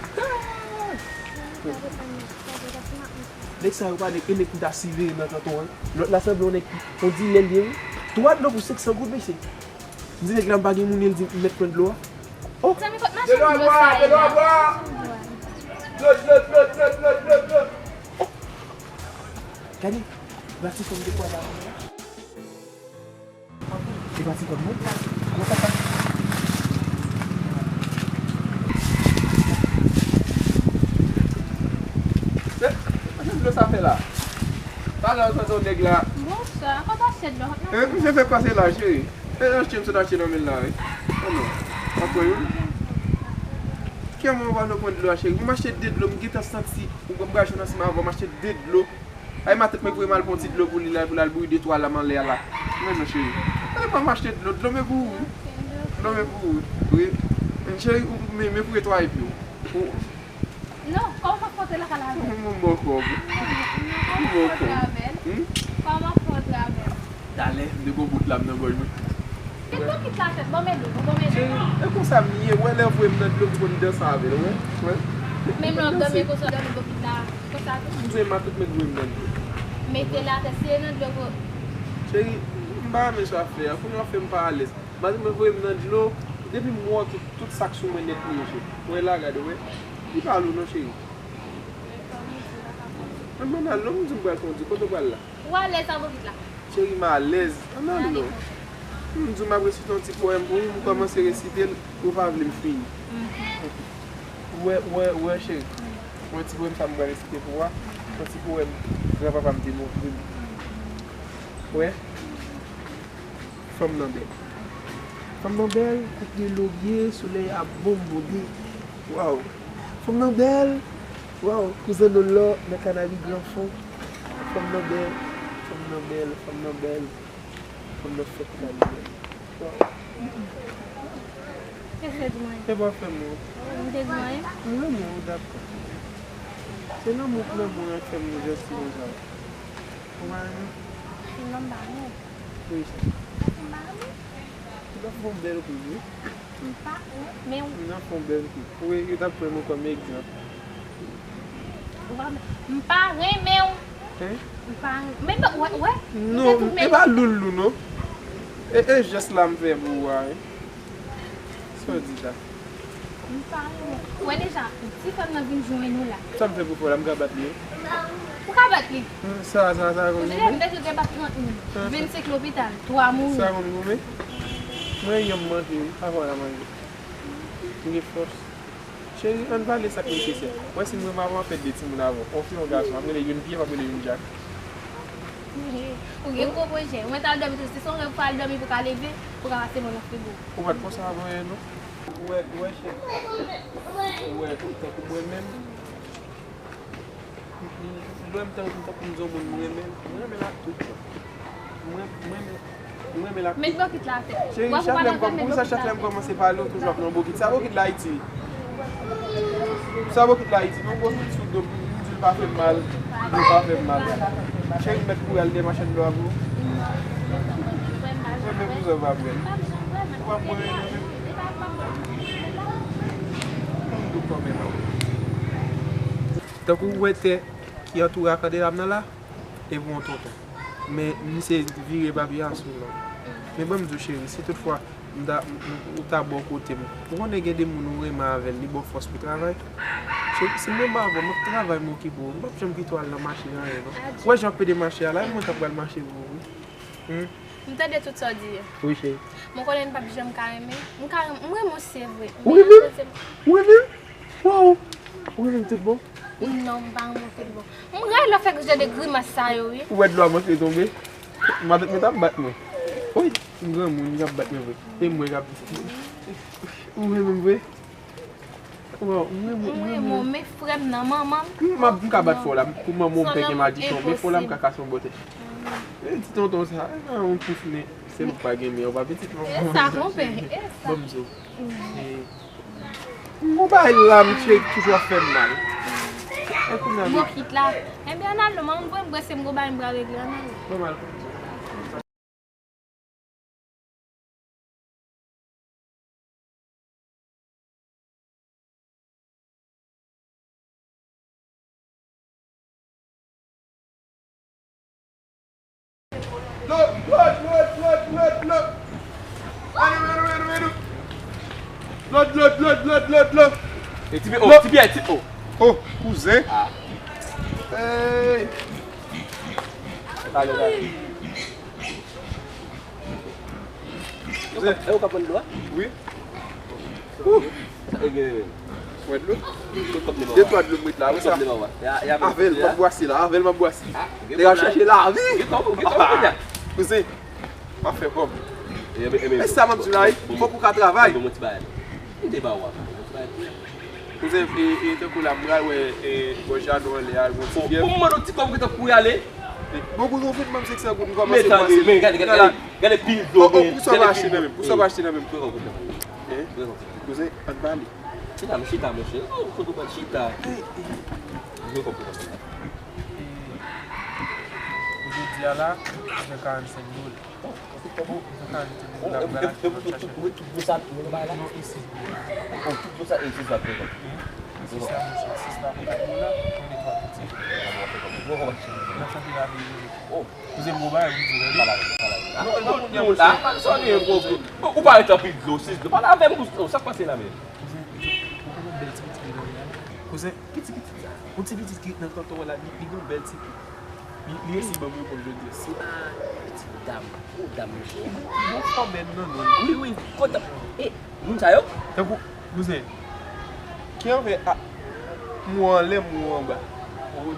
Nèg sa yo pa nèg, e nèg m ta siveye nan kanton an. Lòt la sanble yon nèg, on dilè l ye, wi. Twa dlo pou senk san goud, mesye. M di nèg la m pa gen moun, e l di m mèt pran dlo a. Oh! Zanmi, kot machann dlo sa ye la? Dlo, dlo, dlo, dlo, dlo, dlo, dlo. Oh! Gade, gade ti fanm de kwa la. Se pa ti kòb non. Gwo papa. Eh, sa dlo sa fè la? Talè ou tande yon nèg la. Bonswa, ankò pase dlo. Eh, misye fè pase la, cheri. E achte m sot achte nan men l la, wi. Oh non. Ankò youn. Kè mwen pa nan pran dlo a, cheri. Mwen m achte de dlo, m gentan santi ou pran bagay nan siman avan, m achte de dlo. Ay, matant mwen voye m al pran ti dlo pou li la, pou l al bouyi de twa lam anlè a la. Men non, cheri. Ay, pa m achte dlo, dlo men pou ou. Dlo men pou ou. Wi. Men cheri, ou, men, men pou netwaye pye w. Ou, Non, kòman w ap fè antre lakay la avè l? Mwen mò kòb. Mwen mò kòb. Hmm? Kòman w ap fè antre avè l? Talè, m te gon bout lam nan gòj mwen. Met bokit la atè, ban m ede w, ban m ede w. Cheri, e konsa m ye, wè lè w voye m nan dlo pou konn danse avè l, wè, wè. Menm lè w ap dòmi konsa, w ap dòmi bokit la, konsa tou. M di matant mwen voye m nan dlo. Mete l atè, si e nan dlo pou. Cheri, m pa renmen sa w ap fè a, kounye a w fè m pa alèz. Matant mwen voye m nan dlo, depi m wè w tout, tout sa k sou mwen nèt li ye, cheri. Wè la, gade, wè. Li pa lou non, cheri. Ann, ann al non, m di m pral kondi. Kote w pral la? Ou alèz avè bokit la? Cheri, m alèz. Ann al non. M di w m ap resite yon ti powèm pou ou, m kòmanse resite l, ou pa vle m fini. Ou wè, ou wè, ou wè, cheri. Yon ti powèm sa m pral resite pou ou a. Yon ti powèm granpapa m te montre m. Wè. Fanm nan bèl. Fanm nan bèl, kote lorye, solèy ap bonbonde. Waw. Fanm nan bèl. Waw, kouzen Nolo nan Kanabi Gran Fon. Fanm nan bèl, fanm nan bèl, fanm nan bèl. Fanm nan fèt la li bèl. Waw. Kèske di mwen? E pa fè m non. M te di mwen? M renmen w, dakò. Se lanmou k nan bon an k fè m janti konsa. Ou pa renmen? Non, m pa renmen. Poukisa? Paske m pa renmen. Ou t ap fè yon bèl kou wi. M pa renmen w. Ou t ap fè yon bèl kou. Wi, yo t ap pran mwen kòm egzanp. Ou pa, m pa renmen w. Hein? M pa renmen. Men, wè, wè. Non, e pa loulou non. E, e jès la m fè pou ou a, wi. Sa w di la? M pa renmen. Ou wè deja, ti fanm nan vin jwenn ou la. Sa m fè pou fè w la, m ka bat li wi. Ou ka bat li? Hmm, sa, sa, sa konn goumen? Ou deja m te tou te bat trant moun. Vennsenk lopital, twa mouri. Sa konn goumen? Mwen, yon m manje wi, avan w la manje. M gen fòs. Cheri, ann pale sa k nesesè. Wè si m renmen avè w, m ap fè de timoun avè w. On fi, on gason, m ap rele youn Pyè, m ap rele youn Jak. Ou gen gwo pwojè. Mwen t al dòmi tou, si se yon rèv pou al dòmi pou ka leve, pou ka pase mwen nan frigo. Ou pa t konsa avan yè non. Ou wè, ou wè cheri. Ou wè, tankou mwen menm. M, m, m, m, m, tankou m di yon moun m renmen l, m renmen l ak tout kè m. M ren-, m renmen, m renmen l ak tout. Met bokit la atè. Cheri, chak lè m kòm, poukisa chak lè m kòmanse pale, ou toujou ap nan bokit? Sa bokit la itil? Sa bokit la itil? Yon gwo sou do m, m di l pa fè m mal. Li pa fè m mal. Cheri, m mèt kouri al dèyè machann dlo a pou ou. Mwen menm bouzen w pa pran. Ou pa pran anyen nan men m. M dou kòm menm. Tankou ou wè tè ki antoure ak Kandela m nan la, e pou yon tonton. Men misye vire papye a sou non. Men ban m di w cheri, si toutfwa m ta, m, m, ou ta bò kote m, ou konnen gen de moun ou renmen avè l, li ba w fòs pou travay. Cheri, si m renmen avè w, m ap travay, m okipe w. M p ap janm kite w al nan mache anyen non. Ou wè jan w ap pede mache a la, e mwen k ap pral mache pou ou wi. Hmm? M tande tout sa w di yo. Wi, cheri. Mwen konnen n p ap janm ka renmen. M ka renmen, m renmen w, se vre. Ou renmen m? Ou renmen m? Waw! Ou renmen m tout bon? Non, m pa renmen w tout bon. M rayi lè w fè jan de grimas sa yo, wi. Ou wè dlo a manke tonbe? Matant mwen t ap bat mwen. Wi, m granmoun, li t ap bat mwen vre. E mwen k ap. Ou renmen m vre? Waw, m renmen w, m renmen w. M renmen w, men frè m nan manman m. M ap, m ka bat fò la, pou manman w m pèk en madichon, men fò la m ka kase yon bòtèl. E ti tonton sa, e yon pouf men, sèl ou k pa gen men, ou pa pitit manman w. E sa, konpè, e sa. Ban m di w. E, yon bagay la, m cheri, toujou ap fè m mal. E kounye a, bokit la. Ebyen, ann al non, manman m voye m brese m gon bagay m pral regle, ann al. Ban m al. Dlo, dlo, dlo, dlo, dlo, dlo. Ede m, ede m, ede m, ede m. Dlo, dlo, dlo, dlo, dlo, dlo. E ti byen, oh, ti byen, ti, oh. Oh, kouzen. Ah. Hey. Talè, talè. E ou ka pran dlo a? Wi. Ou wè dlo? De twa dlo m met la, wi sa. Avè l, m ap bwase la, avè l, m ap bwase. Nèg ap chèche lavi. Kouzen, m ap fè kòb. E sa m ap di w la, wi, fòk ou ka travay. Kouzen, e, e, tankou la, m pral wè, e, bò jaden anlè a, yon ti vyèv. Pou m mande w ti kòb ou gentan kouri ale. Bon, kouzen, ou fin ban m senk san goud, m kòmanse pase. Men gade, gade, gade, gade pil dlo. Oh, oh, kouzen, sa va achte nan men m? Kouzen, sa va achte nan men m? Kouzen, ann pale. Chita, chita, monchè. Oh, kote w pral chita? Jodi a la, se karannsenk dola. Bon, se karannsenk dola m pral achte, m ap chache. Wi, tout dlo sa, tout dlo bay la. Non, isi. Oh, tout dlo sa, e, sis la, prezan. Sis la, monchè, sis la, kat dola, pou netwaye piti. Nan chante la, vini. Oh. Kouzen, m gon bagay pou m di w, tande. Pale avè m, pale avè m. Non, non, non, la, pa sònnen, bro. Bon, ou pa ret anpil dlo, sis dlo. Pale avè m, ou, sa k pase la menm? Kouzen, ou konn yon bèl ti pitit ki nan la. Kouzen, piti pitit sa. Yon ti pitit ki ret nan kanton an la, li, li gon bèl ti kou. Li, li resi ban m reponn jodi a. Se pa pitit dam. Ou dam, monchè. Li gon fò bèn nan non. Wi, wi, kontan. E, moun sa yo? Tankou, kouzen. Ki anvè a, mou anlè, mou anba.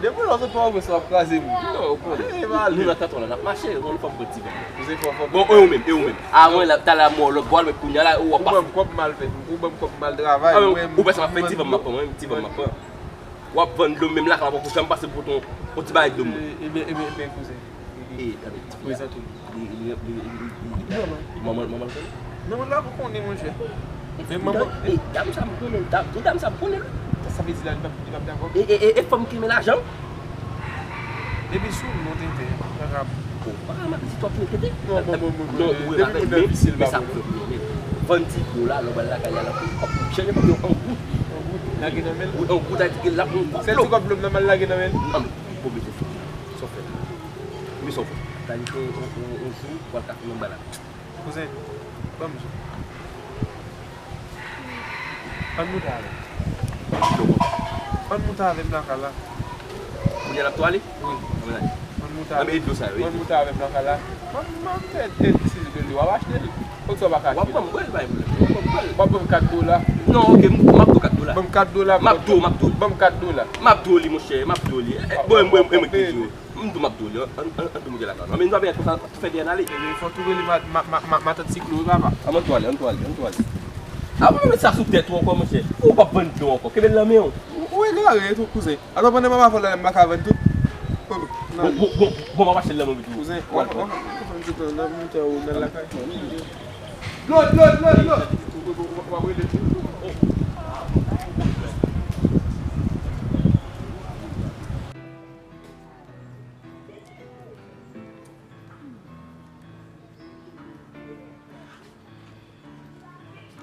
Depi lè w sot pa anvè sa w ap kraze moun. Non, ou konnen. Nou nan kanton la, n ap mache, yon fò m pran ti van. Kouzen, fò, fò. Bon, e ou menm, e ou menm? A, mwen la, talè a mwen lòt bò, men kounye a la, ou ap pase. Ou ban m kòb mal fè, ou ban m kòb mal travay. Ou wè sa m ap fè, ti van m ap pran, mwen menm, ti van m ap pran. W ap vann dlo m, menm lakay la poko janm pase pou yon, yon ti bagay dlo m. Ebyen, ebyen, ebyen, kouzen. E, tande, ti fi a. Prezante w. Li, li, li, li, li, li, manman, manman l konnen? Manman l pa konnen, monchè. Men manman. E, dam sa m konnen l, dam, dam sa m konnen l. Sa, sa vle di la, li p ap, li p ap dakò? E, e, e, e fanm ki renmen lajan? Depi sou non tenten, pa ka. Bon, pa ka mande si twòp non tenten. Non, bon, bon, bon, bon. Non, ou depi moun nan difisil, men pa sa bon. Vann ti dlo la, lè w al lakay la, l ap pran kòb. Chèche pou yon goud. Yon goud. Lage nan men l. Wi, yon goud, sa vle di ke l ap yon kòb dlo. Sèl ti kòb dlo m nan m al lage nan men l. Non, men, ou pa oblije fè sa w fè la. Men sa w fè. Talè yon, yon, yon, yon jou, w al kafe nan ba la. Kouzen, ban m jou. Ann moute avè m. Ann moute avè m lakay la. Kounye a n ap tou ale? Wi. Ann ale. Ann moute avè m. Ann moute avè m lakay la. M ap, m ap fè sis dlo, w ap achte l. Kot sa w pa ka achte l? W ap ban m, wi, pa gen pwoblèm. W ap ban m, w ap ban m kat dola. Non, oke, m, m ap ba w kat dola. Ban m kat dola. M ap di w, m ap di w. Ban m kat dola. M ap di w li, monchè, m ap di w li. E, bon, mwen, mwen, mwen ki di w. M di w m ap di w li, an, an, an di w moute lakay nou. Men nou pa byen konsa, tou fè dèyè n ale. Ebyen, fò tou rele ma, ma, ma, ma, matant Siklo, wi, papa. A, ann tou ale, ann tou ale, ann tou ale. A, ou met sa sou tèt ou ankò, monchè. Ou p ap vann dlo ankò. Kenbe l nan men w. Ou, ou egare tou, kouzen. Atò, pandan m ap avè w la, m pa ka vann tout. Oh, bon, bon, bon, bon, m ap achte l nan men w tou. Kouzen, w ap, w ap, w ap vann tout nan, nan moutè ou nan lakay. Dlo, dlo, dlo, dlo. W ap rele tou.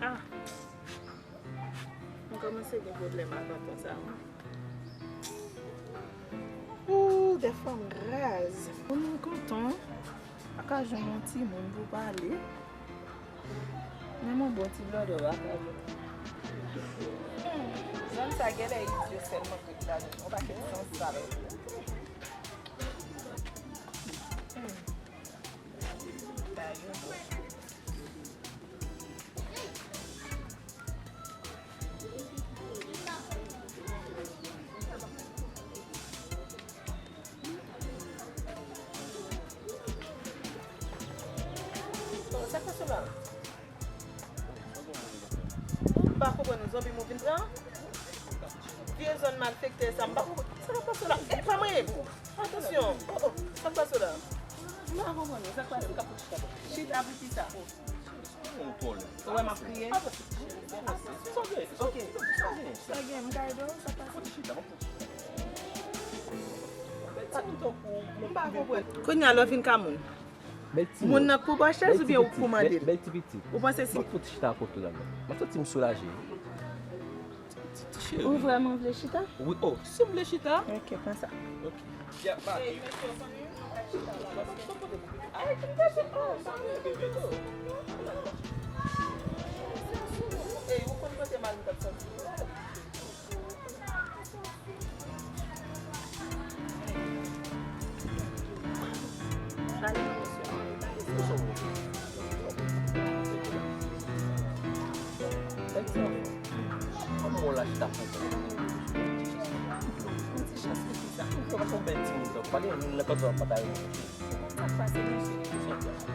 Ah. Mwen kòmanse gen pwoblèm ak tonton sa, wi. Ooh, de fanm raz. Mwen kontan. Pa ka jwenn yon timoun pou pale. Menm yon bon ti blòdò pa ka jwenn. Hmm, zòn sa genlè idyo sèlman ke l ka jwenn. Yon pakèt sansal. Hmm. Sa k pase la? M pa konprann ou, zanmi m ou vin pran? Vye zòn malfektè sa, m pa konprann. Sa k ap pase la? E pa manyen pou. Atansyon. Oh, oh, sa k pase la? M pa konprann ou, sa k pase? Chita pou kisa? Ou wè m ap kriye? Ok. Sa gen, m ka ede w, sa k pase? M pa konprann. Kounye a lè w vin ka moun. Moun nan k pou bò chèz oubyen ou k pou mande l? Bèl ti pitit. Ou panse si. M ap fout chita akote w la menm. M ap santi m soulaje. Ou vrèman vle chita? Wi, oh, si m vle chita. Ok, pran sa. Ok.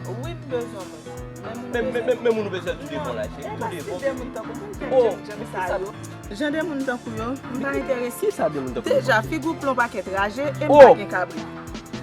Wi, m bezwen moun. Men, men, men, men, men moun ou bezwen tou devan la, cheri. Tou devan. Jan de moun tankou mwen, jan de moun tankou yo, m pa enterese. Deja, figi w plen yon pakèt raje e m pa gen kabrit.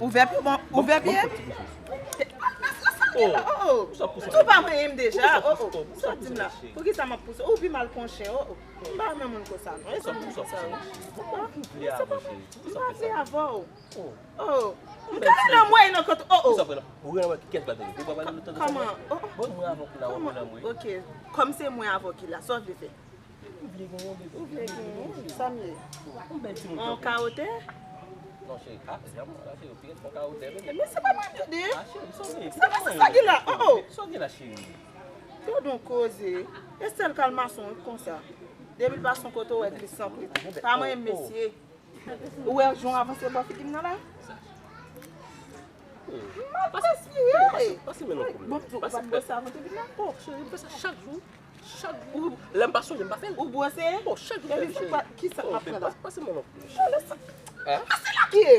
Ouvè pye, bon, ouvè pye. Lès, lès sa ki la, oh, oh. Tou pa manyen m deja, oh, oh. Sa w di m la? Poukisa m ap pouse? Ou pi mal k on chen, oh, oh. M pa renmen moun konsa, non. E sa w di m konsa, wi. M pa vle avè w. Oh. M ka rele anmwey nan kont, oh, oh. Kòman? Oh, oh. Kòman? Ok. Kòm se mwen avè w ki la, sa w vle fè? Ou vle genyen, bebe? Ou vle genyen? Sa m ye? Yon bèl timoun. Yon kawotè? Non, cheri, ah, janm la, cheri, ou pi ret yon kawotè, bebe. Men se pa mwen, bebe. Ah, cheri, sa w gen? Sa pa se sa ki la, oh, oh. Sa w gen la, cheri? Tande yon koze. E sèl kalmason, wi, konsa. Depi l pase yon kote, ou wè glis san pri. Pa manyen m, mesye. Ou wè jan w avanse bò figi m nan la? M ap respire. Pase men non pou mwen. Bon, m di w pa t bwose avan te vin la? Oh, cheri, m fè sa chak jou. Chak jou. Lè m pa sonje, m pa fè l. Ou bwose? Oh, chak jou. Epi fè kisa m ap fè la? Pase men non pou mwen. Pase la ki ye.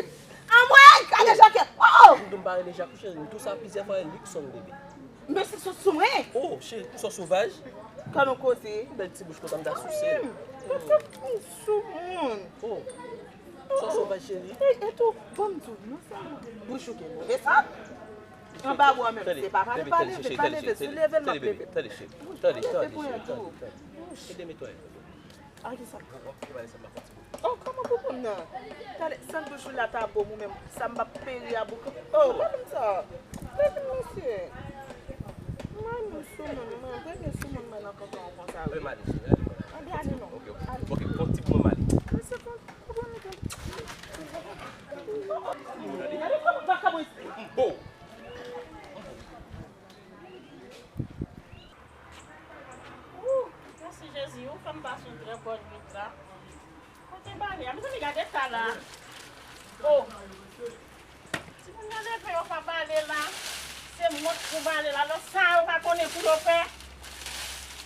Anmwey, gade Jacques. Oh! M di w m pa rele Jacques, cheri. M di w sa plizyè fwa, e li k sonn, bebe. Mesye sou sou mwen. Oh, cheri, pou sa w sovaj. Kòm yon koze. Bèl ti bouch konsa m ta souse l. Mesye pou sou moun. Oh. Sa w sovaj, cheri. E, e tou, ban m di w, non sèlman bouch ou gen move sant. Anba bò menm, se pa pale, pale, pale, leve, si leve l, m ap leve. Tande, cheri. Tande, tande, cheri. Tande, tande. Ede m netwaye. A, kisa? Oh, kòman pou kòm nan? Tande, sant bouch ou la ta bon, ou menm, sa m ap peri a boukan. Oh, pa di m sa. Tande, mesye. Mwen, mwen sou moun, mwen, mwen, mwen sou moun, mwen nan kanton konsa, wi. Anbe, ale non. Ok, ok. Ok, fè yon ti pou mwen, m ale. Mesye, fè yon ti pou mwen, mesye. Gade kòman vakabon. Bon. Ooh, mèsi Jezi, ou fè m pase yon trè bòn nwit la. Kote bale a? Mezanmi, gade ta la. Oh. Timoun yo leve, yo pa bale la. Se wont pou bale la. Lòt sa, yo pa konnen pou yo fè.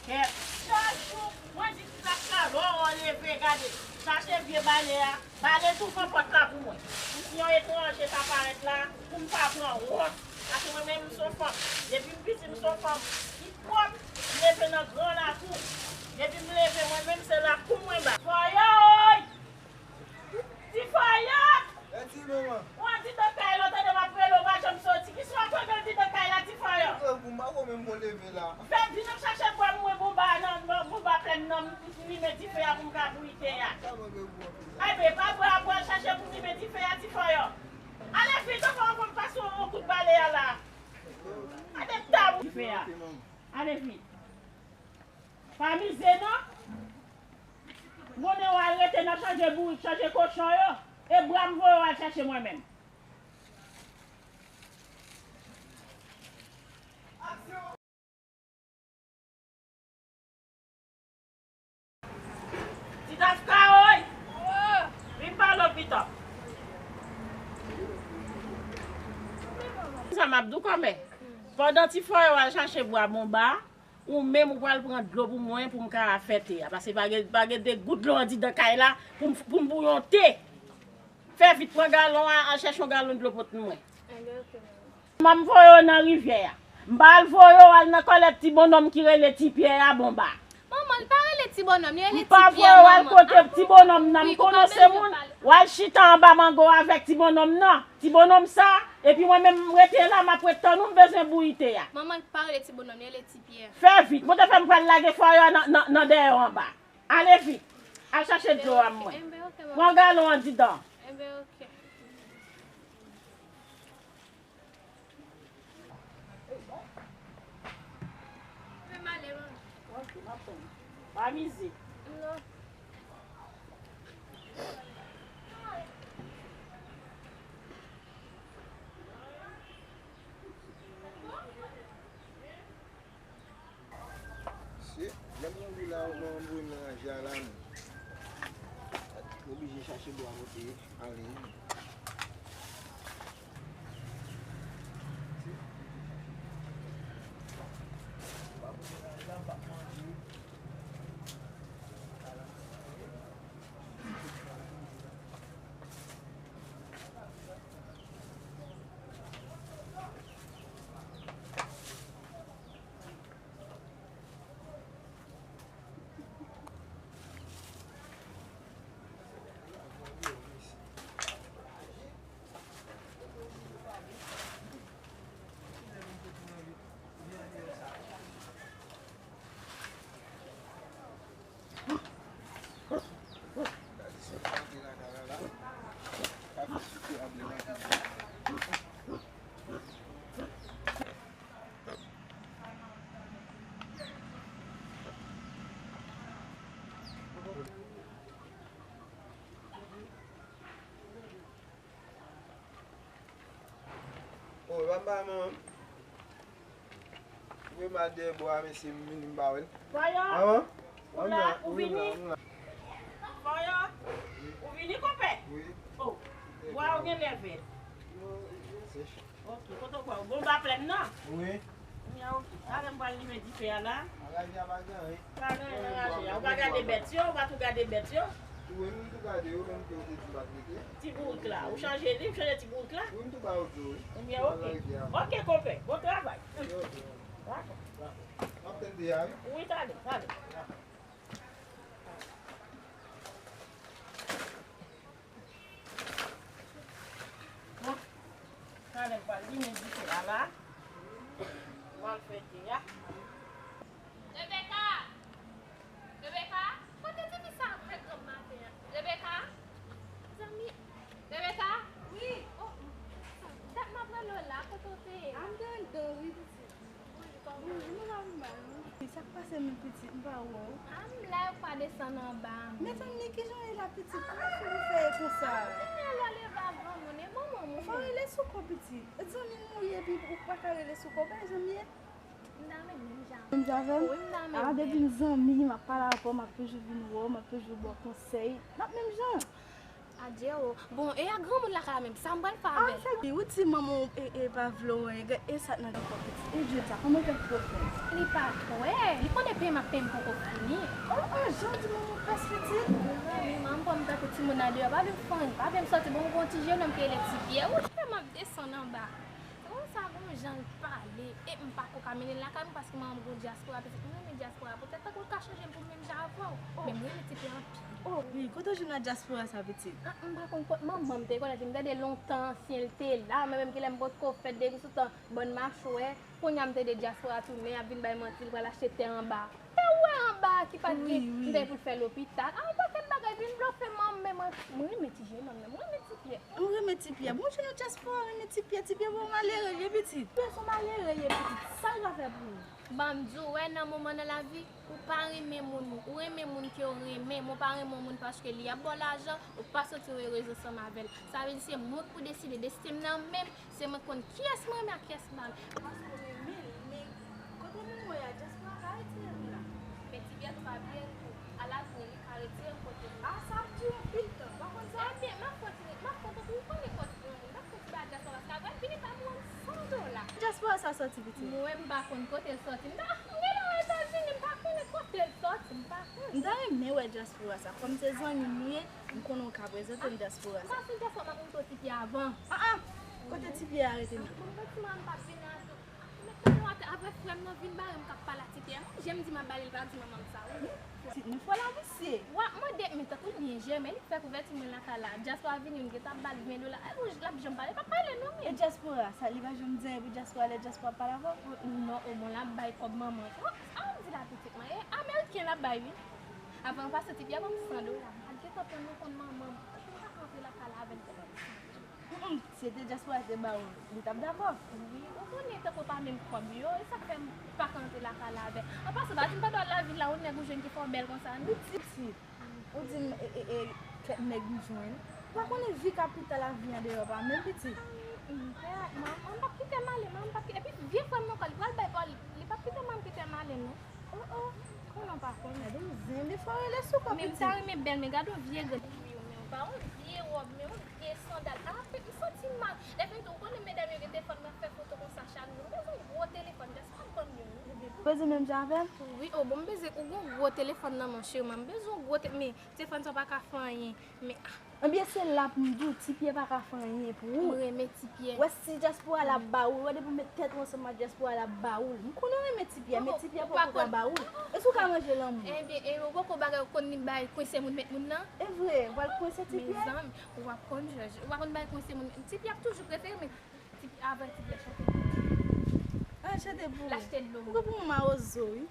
Kèt. Chak jou, mwen di ti tap la, lò, lò, leve, gade. Chache vye bale a. Bale touvan pòt la pou mwen. Pou si yon etranje ta parèt la, pou m pa pran wont. Paske mwen menm, m se yon fanm. Depi m piti, m se yon fanm ki pwòp. M leve nan gran lakou. Depi m leve, mwen menm, se lakou mwen ba. Fòyòy! Ti Fòyòy! Mèsi, manman. Ou andidan kay la, w tande m ap rele w, pa janm soti. Kisa w ap fè andidan kay la, Ti Fòyòy? Ou fè pou m pa wè menm mwen leve la. Fè vin ap chache bwa pou mwen, bonba nan, nan, bonba plèn nan, m limen dife a pou m ka bouyi te a. Sa mwen gen pou anpil. Ay, men pa bwa, bwa chache pou m limen dife a, Ti Fòyòy. Ale vit, anvan, anvan m pase yon kout bale a la. Gade tab dife a. Ale vit. Pa mize non. Konnen w al rete nan chanje bourik, chanje kochon yo, e bra m voye w al chache mwen menm. Ti Tafka, oy! Vin pale w pito. Sa m ap di w kòmè. Pandan Ti Fòyòy al chache bwa bonba, ou menm ou pral pran dlo pou mwen pou m ka fè te a. Paske pa gen, pa gen de gout dlo andidan kay la pou m, pou m bouyon te. Fè vit, pran galon a, al chèche yon galon dlo pot mwen. Manman m voye w nan rivyè a. M pa al voye w al nan kòlèt ti bonnonm ki rele Ti Pyè a, bonba. Manman, Manman, l pa rele ti bonòm, li rele ti Pyè, manman. M pa voye w al kote ti bonòm nan, m konnen se moun. W al chita anba mango avèk ti bonòm nan. Ti bonòm sa, epi mwen menm m rete la, m ap ret tann ou, m bezwen bouyi te a. Manman, l pa rele ti bonòm, li rele ti Pyè. Fè vit, montre fè m pral lage fwaye a nan, nan, nan dèyè w anba. Ale vit. Al chache dlo a mwen. Enben, oke, manman. Pran galon andidan. Enben, oke. Enben, m ale, manman. Oke, m ap tann ou. Pa mize. Non. Se, lè m rive la, ou mwen voye m nan ranje a la, m oblije chache bò a pote ale. Oh, papa, manman. Mwen mal dèyè bò a, mesye, m vini, m pa wè l. Faya, manman, ou la, ou vini? Faya, ou vini, konpè? Wi. Oh, bò a ou genlè vèd. Non, li sèch. Ok, kote w bwè? Ou gon ba plèn nan? Wi. Kounye a, ok. Talè m pral limen dife a la. Nan raje a pa gen anyen. Pa gen anyen nan raje a. Ou pa gade bèt yo, ou pa tou gade bèt yo. Wi, m tou gade yo, menm ke ou te di m pa t rete. Ti bourik la. Ou chanje li, ou chanje ti bourik la? Wi, m tou ba yo dlo, wi. Ebyen, ok. Ok, konpè. Bon travay. Ok, ok. Dakò. Dakò. M ap tann de a, wi. Wi, talè, talè. Bon, talè m pral limen dife a la. M al fè te a. Rebecca! Rebecca! Kote tifi sa ap fè granm maten an? Rebecca! Zanmi, Rebecca! Wi! Oh, dat m ap rele w la, kote w te ye? A, m te anndan, wi, pitit. Bonjou, kòman w ye? Bonjou, mwen pa pi mal, non. Sa k pase menm pitit, m pa wè w? A, m la, yo pa desann anba a, m. Mezanmi, kijan w ye la, pitit? Kòman w fè pou fè konsa? A, m te fè lè leve a granmoun, e manman m ou menm? Fò w rele sou kò, pitit. Zanmi m ou ye, epi ou pa ka rele sou kò, w pa wè jan m ye? M ta renmen menm jan. Menm jan avè m? Wi, m ta renmen. A, depi m zanmi, m ap pale avè w, m ap toujou vin wè w, m ap toujou ba w konsèy. M ap menm jan. Adje o. Bon, e a granmoun lakay la menm, sa m pral fè avè l? A, sa ki, ou di manman w e, e pa vle w, e, e sa k nan kò pitit. E djòb sa, kòman w fè pou w fè? Li pa kwè, li konnen peye m ap peye m poko fini. O, o, jan w di manman w pès pitit. Wi, manman m pran m tankou timoun nan deyò, pa vle m fè anyen, pa vle m sòti, bon, m gon ti jenòm ki rele Ti Pyè, wi, m ap desann anba. Se konsa gon jan l pale. E m pako ka mennen l lakay mwen paske manman m gon dyaspora pitit. M renmen dyaspora poutèt tankou l ka chanje m pou menm jan avè w. Oh. Men m renmen Ti Pyè anpil. Oh, wi, kote w jwenn nan dyaspora sa, pitit? Ah, m pa konn kot manman m te konn di m tande lontan ansyen l te la, mwen menm ki lè m potko fèt depi sou tan bòn machwè. Kounye a m tande dyaspora tounen, ap vin bay manti, l pral achte tè anba. Tè ou wè anba a ki pa t gen, wi, wi, m te pou l fè lopital. A, yon pakèt bagay vin blofe manman m, men mwen, mwen renmen ti jenòm nan, mwen renmen Ti Pyè. Ou renmen Ti Pyè? Bon, jwenn yon dyaspora renmen Ti Pyè, Ti Pyè bon malere, li pitit. Ti Pyè se yon malere, li pitit. Sa l ka fè pou ou? Ban m di w, wè nan moman nan lavi, ou pa renmen moun, ou renmen moun ke w renmen, men w pa renmen yon moun paske li ap ba w lajan, ou pa santi w erez ansanm avè l. Sa vle di se mwen k pou deside, desten m nan men m, se mwen k konn kiyès mwen renmen ak kiyès m pa renmen. Paske w renmen l, men kote moun mwen ye a, dyaspora ka retire m la. Men Ti Pyè tou pa byen tou. Ala tou, li ka retire m kote m ye. A, sa ap di w anpil tan, w pa konn sa? Ebyen, m ap fè w ti, m ap fè w tankou ou konnen kote m ye, m ap fè w ti ba dyaspora sa, vin pa pou m san dola. Dyaspora sa sòti pitit? Mwen, m pa konn kote l sòti. M ta, m genlè Ozetazini, m pa konnen kote l sòti, m pa konnen. M ta renmen wè dyaspora sa. Kòm se zanmi m ou ye, m konnen w ka prezante m dyaspora sa. M pa sou dyaspora, m ap montre w Ti Pyè avan. Ah, ah! Kote Ti Pyè a rete menm? Bon, bon, ti mwen, m p ap vini a tou. Met nan atè, apre frè m nan vin bare m k ap pale ak Ti Pyè. Mwen, jan m di m ap ba li, l pa di manman m sa, wi. Ti, nou fò la, mesye. W ap mande, men tankou l byen jere, men li fè kouvèti mwen lakay la. Dyaspora vini, m gentan ap ba l ven dola. E, l ap janm pale, l p ap pale, non, men. E dyaspora, sa, li pa janm di anyen pou dyaspora, lè dyaspora ap pale avè w? Non, o, bon, l ap bay kòb manman. Sa w di la, pitit mwen? E ameriken l ap bay, wi. Avan m pase Ti Pyè ban m san dola. M pa t gentan pran non kont manman m. Pou m pa antre lakay la avè l, te ban m san dola. Mm, mm, si se te dyaspora te ba ou, li t ap dakò. Wi, ou konnen tankou pa menm kòb yo, e sa k fè m pa ka antre lakay la avè l. An pasan, pa di m pandan w al lavil la, yon nèg ou jwenn ki fè w bèl konsa, non. Pitit, ou di m, e, e, e, kèk nèg m jwenn. Ou pa konnen vi kapital ak vi andeyò pa menm, pitit. Mm, mm, frè ak manman, m p ap kite m ale, manman m p ap kite, epi vye frè m nan ankò, li pral bay pawòl, li p ap kite manman m kite m ale, non. Oh, oh. Konnen w pa konnen. Gade yon zen, defwa w rele sou kò pitit. Men m ta renmen bèl, men gade yon vye grenn. Wi, men w pa yon vye wòb, men yon vye sandal. Ah, m santi m mal. Lè fini tou, ou konnen medam yo gen telefòn nan fè foto konsa chak jou. M bezwen yon gwo telefòn, just pa ban m youn. Ou bezwen menm jan avè m? Wi, oh, bon, m bezwen, ou gen yon gwo telefòn nan men w, cheri mwen. M bezwen yon gwo te-, men telefòn sa w pa ka fè anyen. Men, ah, Ebyen, se la pou m di w, Ti Pyè pa ka fè anyen pou ou. M renmen Ti Pyè. Wè, si dyaspora la ba ou, wè, depi w met tèt ou ansanm ak dyaspora la ba ou. M konnen w renmen Ti Pyè, men Ti Pyè poko ka ba ou. Èske w ka ranje lanmou? Ebyen, e ou poko bagay ou konn li bay kwense moun met moun nan? E vre, w al kwense Ti Pyè? Mezanmi, ou pa konn jòj. Ou pa konn bay kwense moun. Ti Pyè ap toujou prefere, men Ti Pyè, avè Ti Pyè chante. Al chante pou ou. L achte dlo. Ou gen pou mwen mawozo, wi.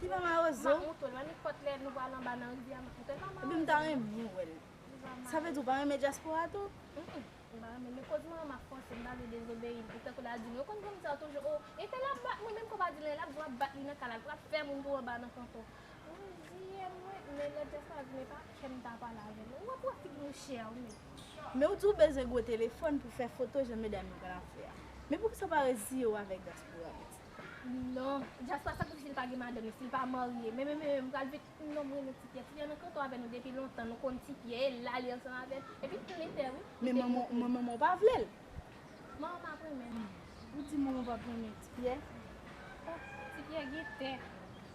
Ti pa mawozo. M ap montre w, nenpòt lè nou pral anba nan rivyè a, m ap montre l pa mawozo. Epi m ta renmen wè l. Sa vle di ou pa renmen dyaspora tou? Mm, mm. M pa renmen, men koz manman m ap fòse m, m pa vle dezobeyi l. Tankou l ap di m, yo konn fanm sa yo toujou, o, e fè l ap bat mwen, menm ke w pa di l anyen, l ap di w ap bat li nan kay la, l pral fè moun tou anba nan kanton. Bondye mwen, men lè dyaspora vini pa kè m ta pale avè l. Ou wè pwofil nou chè wi. Men ou di w bezwen gwo telefòn pou fè foto jan medam yo konn ap fè a. Men poukisa w pa reziye w avèk dyaspora, pitit? Non, dyaspora sa k difisil pa gen madanm li, si l pa marye. Men, men, men, men, m pral vin, non, m renmen Ti Pyè. Ti Pyè nan kanton avè nou depi lontan, nou konn Ti Pyè, e la li ansanm avè n. Epi l plen tè wi. Men manman, manman w pa vle l. Manman m ap renmen. Ou di manman w p ap renmen Ti Pyè? Oh, Ti Pyè gen tè.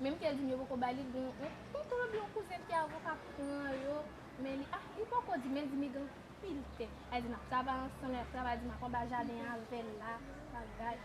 Menm ke l di m yo poko ba li, gen yon, yon tonton oubyen yon kouzen ki avoka pran yo, men li, ah, li poko di, men l di m li gen anpil tè. Sa vle di n ap travay ansanm, l ap travay, di m ap anba jaden avè l la, bagay.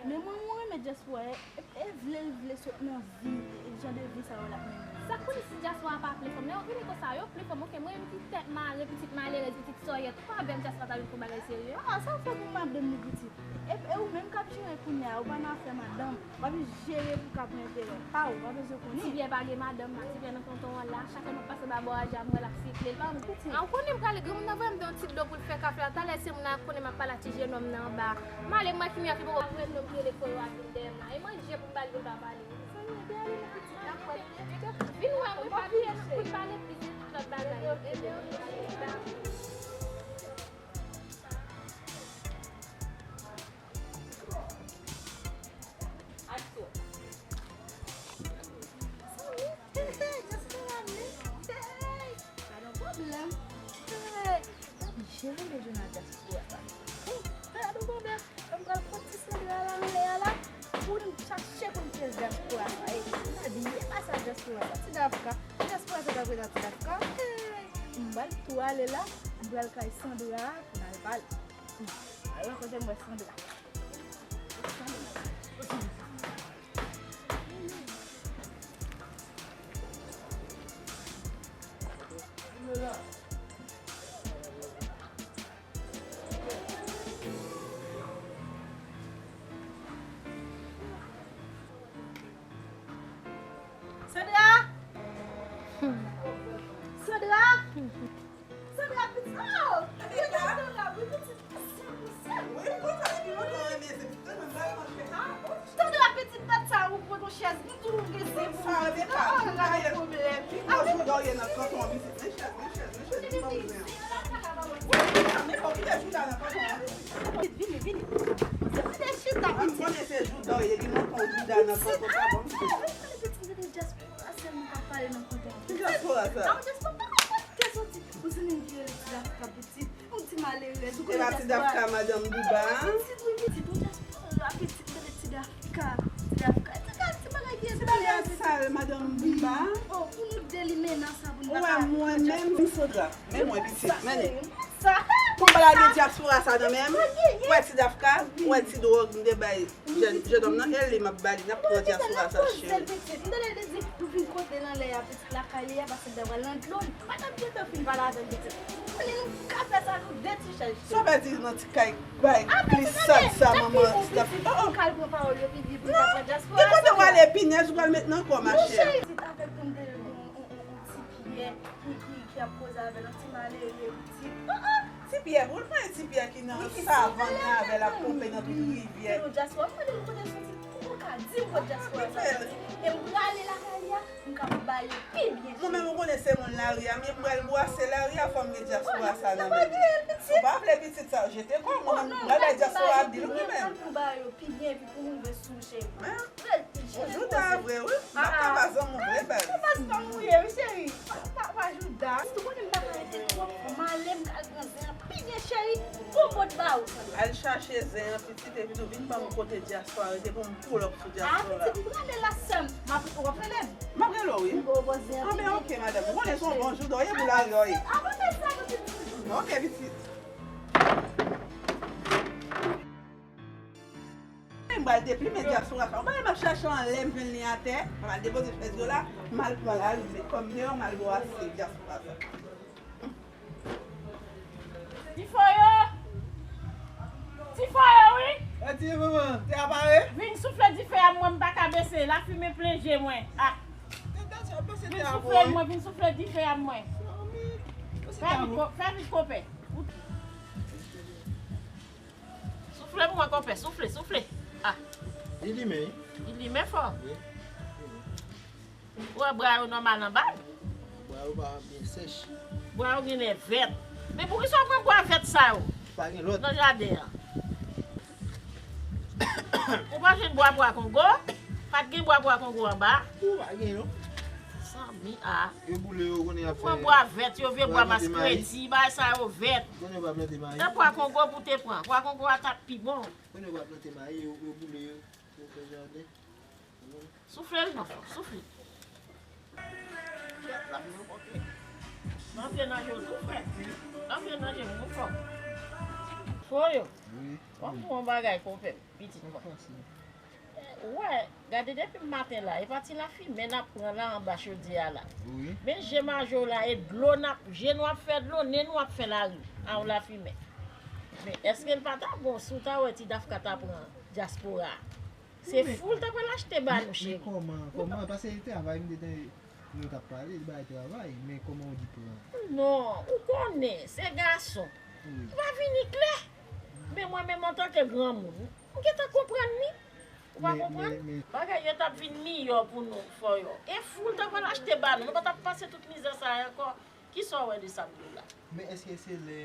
Men mwen, mwen renmen dyaspora, e, e vle l vle sot nan vi, e jan de vi sa yo l ap mennen. Sa k pou di si dyaspora pa plen fanm nan, yo vini konsa, yo plen fanm, oke, mwen menm ki tèt mare, pitit malerèz, pitit sòyèt, ou pa avè m dyaspora ta vin fè yon bagay serye? Ah, sa w fè pou madanm li pitit? E, e ou menm k ap jere kounye a, ou pa nan afè madanm, w ap jere pou k ap enterè pa w, w pa bezwen konnen. Ti Pyè pa gen madanm, Ti Pyè nan kanton an la, chak lè m ap pase anba bò a ja, m wè l ap sikle, l pa renmen. Ah, ou konnen m prale, granmoun nan voye m de yon ti dlo pou l fè kafe a, talè se moun nan ap konnen m ap pale ak ti jenòm nan anba. M ale, m wè ki mirak li poko. Apre nonm ki rele Koyo a vin dèyè m la. E manje pou m ba l pou l pa pale. Mezanmi, ebyen ale non pitit, n ap wè. Vin wè mwen pa bliye pou n pale plis de tout lòt bagay yo. Ebyen, ale, bye. Aksyon. Hey, hey, dyaspora, men. Hey, pa gen pwoblèm. Hey, gade jan yo jwenn nan dyaspora sa. Hey, pa gen pwoblèm. Mwen pral pran ti Sandra la anlè a la. Pou n chache konn kiyès dyaspora sa ye. Sa byen pase ak dyaspora sa. Ti Dafka. Dyaspora sa t ap rele Ti Dafka. Hey, m pral tou ale la. M pral kay Sandra pou n al pale. Al rankontre m wè Sandra. Sandra! Sandra! Sandra, pitit, oh! Sandra, wi, pitit. Wi, m kontan depi lontan, renmen se pitit mwen, m bay manje. Sandra, pitit, dat sa ou pran yon chèz, m di w gen zen pou ou. Sa, se pa, oh, la, pwoblèm. Ki gwo jouda w ye nan kanton an, pitit? Men chèz, men chèz, men chèz, men chèz. Wi, men fò w kite jouda nan kanton an. Vini, vini. Se pa de chita, pitit. Mwen konnen se jouda w ye, gen lontan w jouda nan kanton, pa bon. Pitit, se de dyaspora sèlman k ap pale nan kanton an. Ki dyaspora sa? Ah, dyaspora, pa konn kote soti. Ou se nèg ki rele Ti Dafka, pitit. Yon ti malerèz, ou konnen dyaspora. Se pa Ti Dafka, madanm Bouba? Pitit, wi, pitit, yon dyaspora, pitit, tande Ti Dafka. Ti Dafka, Ti Dafka, ti bagay ki... Ti bagay sal, madanm Bouba. Oh, pou nou de limena sa, pou nou pa ka... Ou wè mwen menm, Sandra, men mwen pitit, men sa. Pou m pa Gade dyaspora sa nan men m. Ou wè ti Dafka, ou wè ti dwòg m te bay jèn, jèn nonm nan, e li m ap ba li, n ap pran dyaspora sa, cheri. M tande l te di pou vin kote l anlè a, pitit lakay li a, paske l ta pral nan dlo. M pa t ap gentan fin pale avè l, pitit. Kounye a nou ka fè sa, nou de ti chèch. Sa w pè di nan ti kay bay plis sal sa, manman. Dafka, ou ka al pran pawòl yo pi byen pou n ka pran dyaspora sa. Ki kote w ale, pinèz, ou pral met nan kò, ma chère? Pitit avèk nou, m te leve yon, yon, yon, yon ti pyè ki, ki, ki ap koze avè l, yon ti malere, pitit. Ti pyè, pou l pa yon ti pyè ki nan savann nan avè l ap ponpe nan tout rivyè. Kote dyaspora, m mande l kote l soti, ou ka di m kote dyaspora sa soti. E m prale lakay li a, m kapab ba yo pi byen. Mwen menm, ou konnen se moun lari a, m pral bwase lari a, fò m gen dyaspora sa nan men m. Ou pa vle pitit sa, jete kò, mwen menm, m pral bay dyaspora a bil mwen menm. Pou ba yo pi byen, epi pou rive sou cheri. Hein? Ou jouda vre wi. M ap ka pa zanmi w vre baz. Ou pa zanmi w ye wi cheri. Pa, pa jouda. Si w konnen m pa ka rete twòp, fò m ale, m ka al pran zen an pi byen cheri. Pou m pot ba ou. Al chache zen an pitit epi tou vin ban m kote dyaspora rete pou m pull up sou dyaspora. Ah pitit, m prale la sè m. M ap, w ap rele m? M ap rele w wi. M ba w zen an pi byen. Anben ok madanm. Ou konnen se yon bon jouda w ye pou lari a w ye. Anben sa pitit. Ok pitit. M pral deplimen dyaspora sa. Ou pa wè m ap chache anlè, m jwenn li atè. M al depoze chèz yo la, m al pran lari, m met kò m deyò, m al bwase dyaspora sa. Ti Foyo! Ti Foyo, wi! Eti manman, te a pare? Vin soufle dife a mwen, m pa ka bese, lafimen plen je mwen. Ah! Vin soufle mwen, vin soufle dife a mwen. Fè vit, ko-, fè vit, konpè. Soufle pou mwen, konpè, soufle, soufle. Ah. Li limen, wi. Li limen fò. Wi. Ou wè bra yo nòmal anba l? Bra yo pa byen sèch. Bra yo genlè vèt. Men poukisa w pran bwa vèt sa yo? Pa gen lòt. Nan jaden an. Ou pa jwenn bwa pwa kongo? Pa t gen bwa pwa kongo anba? Ou pa gen non. Zanmi a. Yo boule yo, konnen y ap fè. Ou pran bwa vèt, yo vye bwa maskredi, bagay sa yo vèt. Konnen yo pa plante mayi. E pwa kongo pou te pran. Pwa kongo a t ap pi bon. Konnen yo pa plante mayi, yo, yo boule yo. Yo fè jaden. Soufle l non, soufle. Antre nan je w tou frè. Antre nan je m tou fò. Foyo. Wi. W ap fè yon bagay konpè m, pitit mwen. Ou wè, gade depi maten la, e pa ti lafimen n ap pran la anba chodyè a la. Wi. Men je maje w la, e dlo n ap, je nou ap fè dlo, nen nou ap fè lari, a yon lafimen. Men èske l pa ta bon si w ta wè ti Dafka ta pran dyaspora a? Se fou l ta pral achte ba nou, cheri. Men kòman, kòman, paske e travay m te tande nou t ap pale, li bay travay, men kòman w di pran? Non, ou konnen, se gason. Wi. Li pa vini klè. Men mwen menm antanke granmoun, m gentan konprann li. Ou pa konprann? Bagay yo t ap vin miyò pou nou, Foyo. E fou l ta pral achte ba nou, nou pa t ap pase tout mizè sa a ankò. Kisa w wè de sa m di w la? Men èske se lè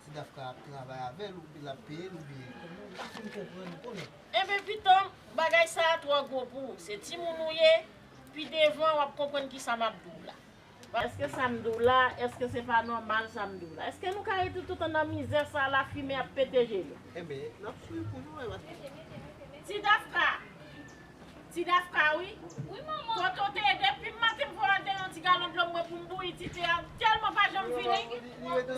ti Dafka ap travay avè l, oubyen l ap peye l, oubyen? Mwen pa fin konprann, ou konnen. Enben, pitan, bagay sa a twò gwo pou ou. Se timoun ou ye, pi devan, w ap konprann kisa m ap di w la. Èske sa m di w la, èske se pa nòmal sa m di w la? Èske nou ka rete toutan nan mizè sa a, lafimen ap pete je nou? Enben, n ap swiv pou nou wè, paske. Ti Dafka! Ti Dafka, wi. Wi, manman. Kote w te ye depi maten m voye w al dèyè yon ti galon dlo mwen pou m bouyi ti te a. Tèlman pa janm vini.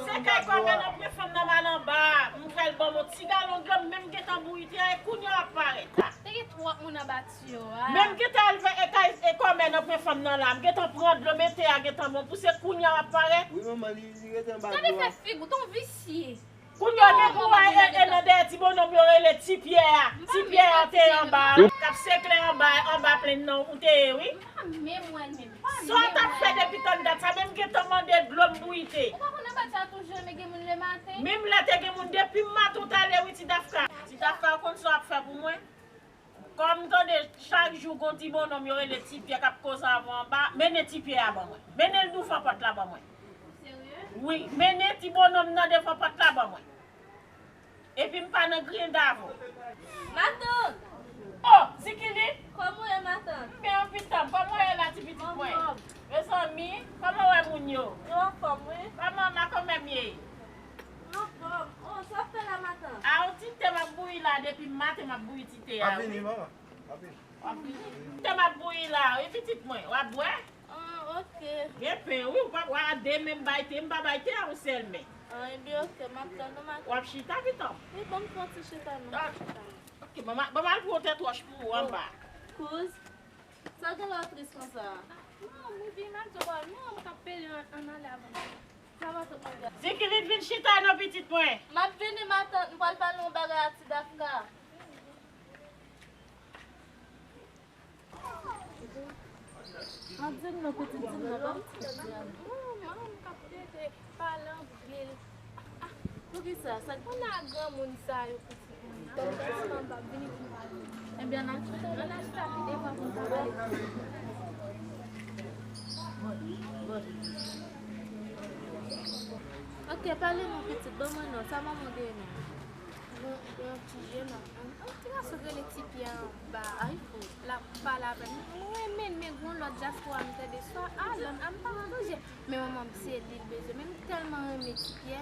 Se kay kòmè nan pwen fanm nan m al anba a. M fè l ban m yon ti galon dlo, m menm gentan bouyi te a, e kounye a w ap parèt. Te gen twòp moun anba tiyo a. Men m gentan al fè e kay e kòmè nan pwen fanm nan la. M gentan pran dlo, men te a gentan bon pou se kounye a w ap parèt. Wi, manman, li, li rete anba dlo a. Tande fè fig ou, t on visye. Kounye a w gen pou w al e, e nan dèyè ti bonnonm yo rele Ti Pyè a. Ti Pyè a te anba a, k ap sekle anba, anba plenn nan ou te ye, wi. Sa w t ap fè depi tann dat sa, men m gentan mande dlo m bouyi te. Ou pa konn anba ti a toujou renmen gen moun lematen? Menm lè te gen moun depi maten w t ale, wi, ti Dafka. Ti Dafka, ou konn sa w ap fè pou mwen? Kòm m tande chak jou gon ti bonnonm yo rele Ti Pyè k ap koze avè w anba, mennen Ti Pyè a ban mwen. Mennen l douvan pòt la ban mwen. Serye? Wi, mennen ti bonnonm nan devan pòt la ban mwen. Epi m pa nan griyen davè w. Matant! Oh, Zikili! Kòman w ye, matant? M byen anpil tanm. Kòman w ye la, ti pitit mwen? Anfòm. Mezanmi, kòman w wè moun yo? Yo anfòm, wi. Kòman makomè m ye? Anfòm. Oh, sa w ap fè la, matant? A, yon ti te m ap bouyi la, depi maten m ap bouyi ti te a, wi. M ap vini, manman. M ap vini. W ap vini? Ti te m ap bouyi la, wi, pitit mwen. W ap bwè? Ah, ok. Gen pen, wi, w pa, w a de men m bay te, m pa bay te a yon sèl men. An, ebyen, oke, m ap tann ou maten. W ap chita, pitit? Wi, ban m pran ti chita, non, m ap chita. Oke, ban m al pran yon tèt wòch pou ou anba. Kouz, sa gen lè w tris konsa? Non, m rive, m ap di w, non, m k ap pede an, ann ale avan. Sa va tout moun. Di Kilit vin chita non, pitit mwen. M ap vini, matant, m pral pale yon bagay a ti Dafka. An, di m non, pitit, di m non, pa m ti tèt di a non. Non, manman m k ap tete pale anpil. Ah, poukisa? Sa k... Kounye a granmoun sa yo, pitit mwen. Donk, èske m p ap vini pou m pale? Ebyen, ann al chita. Ann al chita pi devan pou m ka pale. Oke, pale non, pitit, ban mwen non. Sa manman genyen non? Yon, yon ti jenòm. Yon ti gason k rele Ti Pyè anba. Ay, fo. L ap pale avè m. Mwen renmen l, men gon lòt dyaspora m tande swa Alan, a m pa sonje. Men manman m se li l bezwen. Men m tèlman renmen Ti Pyè.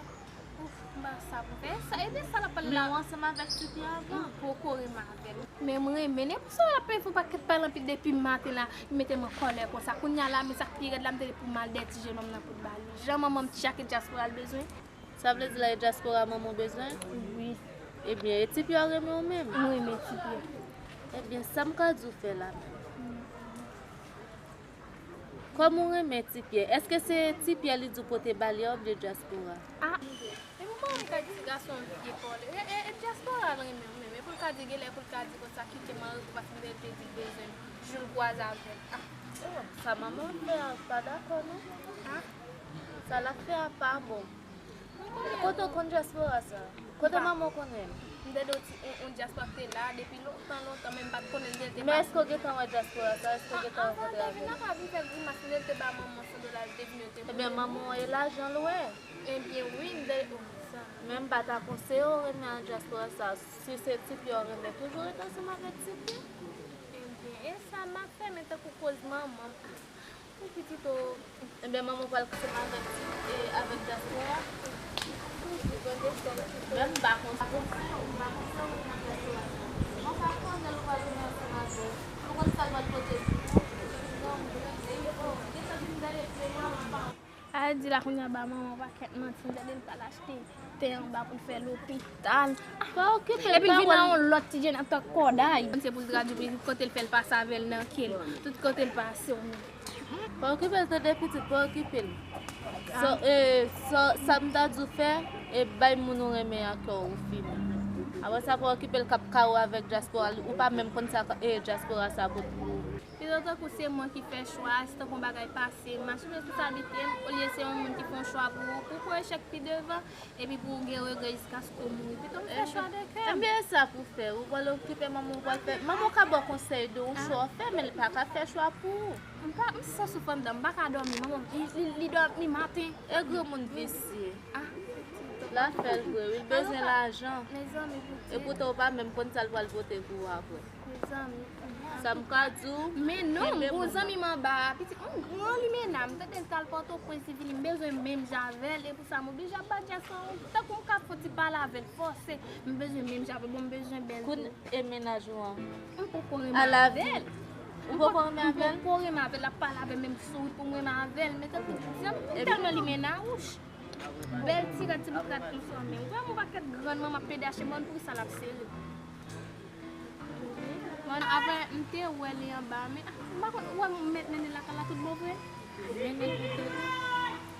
Ouf, m pa sa pou fè. Sa, e de sa l ap pale la. Men ou ansanm avèk Ti Pyè avan? M poko renmen avè l. Men m renmen l. E pou sa l ap fè yon pakèt pale anpil depi maten la. Li mete m an kòlè konsa. Kounye a la, men sa k pi rèd la, m te di pou m al dèyè ti jenòm nan pou l ba li. Jan manman m tchake dyaspora l bezwen. Sa vle di la e dyaspora manman w bezwen? Wi. Ebyen, e Ti Pyè renmen w menm? Mwen renmen Ti Pyè. Ebyen, sa m ka di w fè la menm? Kòm ou renmen Ti Pyè, èske se Ti Pyè li di w pote ba li a oubyen dyaspora? Ah, e pou mwen, m ka di ti gason vye pa w la. E, e, e dyaspora l renmen w menm. E pou l ka di, genlè pou l ka di konsa, kite m anrepo paske m te di l bezwen m. Jou l kwaze avè l. Ah. Oh, sa manman w fè a pa dakò non. Ah. Sa l ap fè a pa bon. Kote w konn dyaspora sa? Kote manman w konnen l? M tande w ti on, on dyaspora k te la depi lontan, lontan, men m pa t konnen l te... Men èske w gentan wè dyaspora sa? Èske w gentan rankontre avè l? Anvan l te vin la, pa vin fè grimas, lè l te ba manman san dola, l te vin, yo te... Ebyen, manman w e lajan l wè. Ebyen, wi, m tande, oh, sa. Men m pa ta konseye w renmen ak dyaspora sa. Si se Ti Pyè w renmen, toujou rete ansanm avèk Ti Pyè. Ebyen, e sa m ap fè, men tankou koz manman m. Ou pitit ou. Ebyen, manman pral kouche m avèk ti, e, avèk dyaspora. Men m pa konn sa pou fè, m pa konn sa pou fè nan dyaspora. Mwen pa konnen l pral vin ansanm avè w. Ou konn sa l pral pote pou ou. Epi granmoun, e, o, gentan vin gade pye mwen, mwen pa. A di la kounye a ba manman pakèt manti, m tande l pral achte tè anba pou l fè lopital. Pa okipe l, epi l vin nan yon lòt ti jenòm tankou kòday. Se pou l tradui, kote l fè l pase avè l nan ke l. Tout kote l pase, w menm. Pa okipe l, tande pitit, pa okipe l. Sa, e, sa, sa m ta di w fè, e bay moun ou renmen an kè w fini. Apre sa, pa okipe l k ap kare w avèk dyaspora, ou pa menm konn sa, e, dyaspora sa pote pou ou. Pito tankou se mwen ki fè chwa a, se tankou yon bagay pase m, asime responsablite m, olye se yon moun ki fè yon chwa pou ou, pou w pran echèk pi devan, epi pou w gen regrè jiskaske w mouri. Pito m fè chwa de kè m. Ebyen, e sa pou fè. Ou pral okipe manman w, ou pral fè. Manman w ka ba w konsèy de yon chwa w fè, men li pa ka fè chwa pou ou. M pa, m santi souf anndan m, m pa ka dòmi. Manman m, li, li, li dòmi maten. E granmoun visye. Ah. L ap fè l vre, wi. L bezwen lajan. Mezanmi, poutèt. Epoutan, ou pa menm konn sa l pral pote pou ou apre. Mezanmi. Sa m ka di w. Men non, m gon zanmi m anba a, pitit, m gran limena, m tande l t al Pòtoprens, li vini, m bezwen menm jan avè l, e pou sa m oblije ap ba dyaspora, tankou m ka fè yon ti pale avè l, fòse, m bezwen menm jan avè l, bon, m bezwen bèl tou. Kounye a e mennaj ou an? M poko renmen avè l. Ou poko renmen avè l? M poko renmen avè l, l ap pale avè m, men m souri pou m renmen avè l, men tankou, m tèlman limena, wouch. Bèl ti rad, ti bout rad konsa, men ou wè m yon pakèt grann manman ap pede achte, bon, poukisa l ap sere? Bon, apre, m te wè li anba, men, ah, m pa konn, ou wè m mèt mennen l lakay la tout bon vre? Mennen l pou tèt.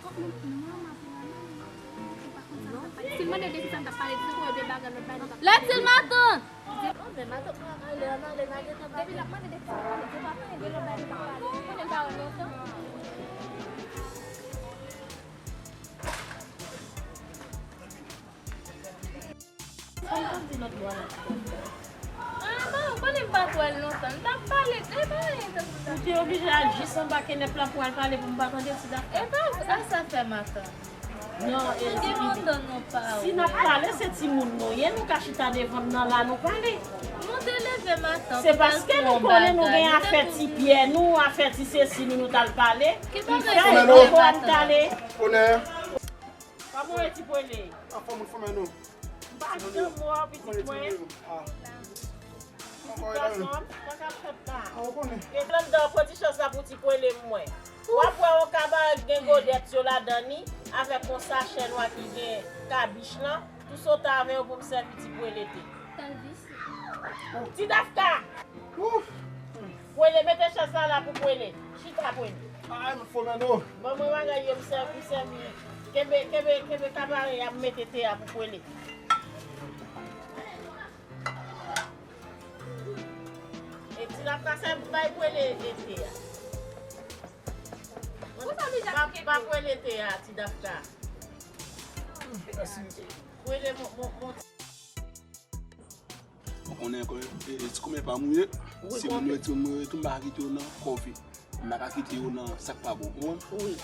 Oh, men, manman pou la, non, ou pa konn sa m t ap pale. Si l mande de kisa m t ap pale, di pou yo de bagay lòt bagay. Lè di l matant! Oh, men matant mwen ale, ann ale, n a gentan pale. Depi l ap mande de kisa m t ap pale, di pa konnen de lòt bagay m t ap pale. Ou konnen m pa wè l lontan. Sa m konn di lòt bò a la. Ah, bon, ou konnen m pa t wè l lontan. M t ap pale, e pa anyen tankou sa. Ou te oblije al jis anba kenèp la pou al pale pou m pa tande ti Dafka. E pa, a sa fè matant. Non, e di lontan nou pa wè. Si n ap pale, se timoun nou ye, nou ka chita devan m nan la, nou pale. Nou te leve matant. Se paske nou konnen nou gen afè ti pyè nou, afè ti sesi nou, nou t al pale. Ki bagay se nou poko al tale. Onè. Kòman w ye, ti pwele? Anfòm, ou fòme nou. M pa janm wè w, pitit mwen. Gason, sa k ap fèt la? E anndan pran ti chans la pou ti pwele m wè. W ap wè yon kabarè k gen godèt yo ladan li, avèk yon sachè nwa ki gen kabich lan, tou sote avè yo pou m sèvi ti pwele te. Ti Dafka! Pwele, mete chans la la pou pwele. Chita pwele. Ay, m fò nan nou. Ban mwen bagay yo, m sèvi, m sèvi. Kenbe, kenbe, kenbe kabarè a, m mete te a pou pwele. E ti Dafka sa bay pwele ete a. Ou sa deja pique. Ba pwele ete a, ti Dafka. Mèsi. Pwele mon, mon, mon. Ou konnen ankò, e, e, ti kòmè pa mouye. Si moun yo di mouye tou, m pa kite yo nan kòve. M pa ka kite yo nan sa k pa bon, ou konprann? Wi.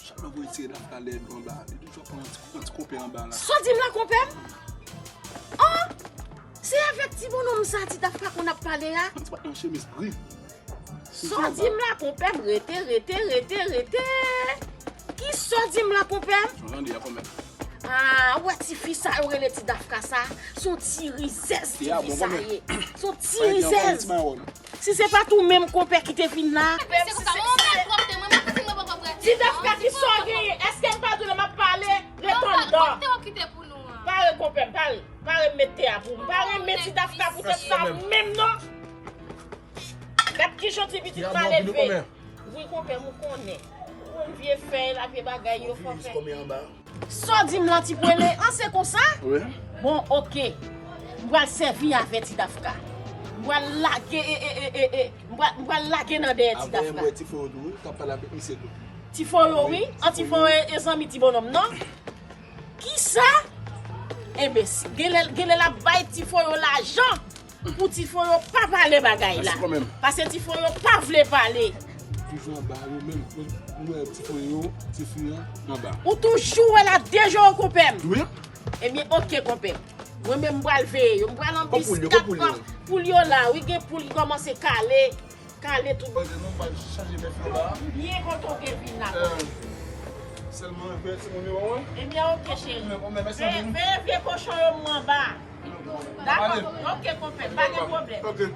Chak lè w voye ti Dafka lè nou anba, li toujou pran ti, pran ti konpè anba la. Sa w di m la, konpè m? An! Se avèk ti bonnonm sa ti Dafka konn ap pale a? Ti bat nan chemiz gri. Sa w di m la, konpè m? Rete, rete, rete, rete. Kisa w di m la, konpè m? Sa w tande a, konpè m? Ah, ou wè tifi sa yo rele ti Dafka sa? Se yon ti rizèz tifi sa ye. Se yon ti rizèz. Si se pa t ou menm konpè ki te vin la. Mesye konsa, mwen, mwen pwòpte, mwen, mwen santi mwen pwòp, pwòp, pwòp. Ti Dafka, kisa w genyen? Èske m pa di w lè m ap pale? Rete anndan. Pare, konpè m, pare. Pare, m met te a pou ou. M pa renmen ti Dafka poutèt sa menm non. Gad kijan ti pitit mal elve. Wi, konpè m, ou konnen. Ou konn vye fèy la, vye bagay yo, fò fè. Sa w di m la, ti pwele? An, se konsa? Wi. Bon, oke. M pral sèvi avè ti Dafka. M pral lage, e, e, e, e, e. M pral, m pral lage nan dèyè ti Dafka. Avè m wè ti frè w tou, wi, k ap pale avèk misye tou. Ti frè w, wi. An, ti frè w e, e zanmi ti bonnonm, non? Kisa? Enben, si, genlè, genlè l ap bay ti frè w lajan. Pou ti frè yo pa pale bagay la. Mèsi kanmenm. Paske ti frè yo pa vle pale. Toujou anba yo menm. Mwen, mwen ti frè yo, ti fi an, anba. Ou toujou wè l ap deje w, konpè m. Wi. Ebyen, oke, konpè m. Mwen menm, m pral veye yo. M pral anbis kat poul yo la. Wi, gen poul ki kòmanse kale. Kale tout. Pase non, m pral chanje bèf yo la. Byen kontan w te vin la. Sèlman, veye timoun yo, wi. Ebyen, oke, cheri. Veye, veye vye kochon yo m anba. Dakò, oke, konpè, pa gen pwoblèm. Oke.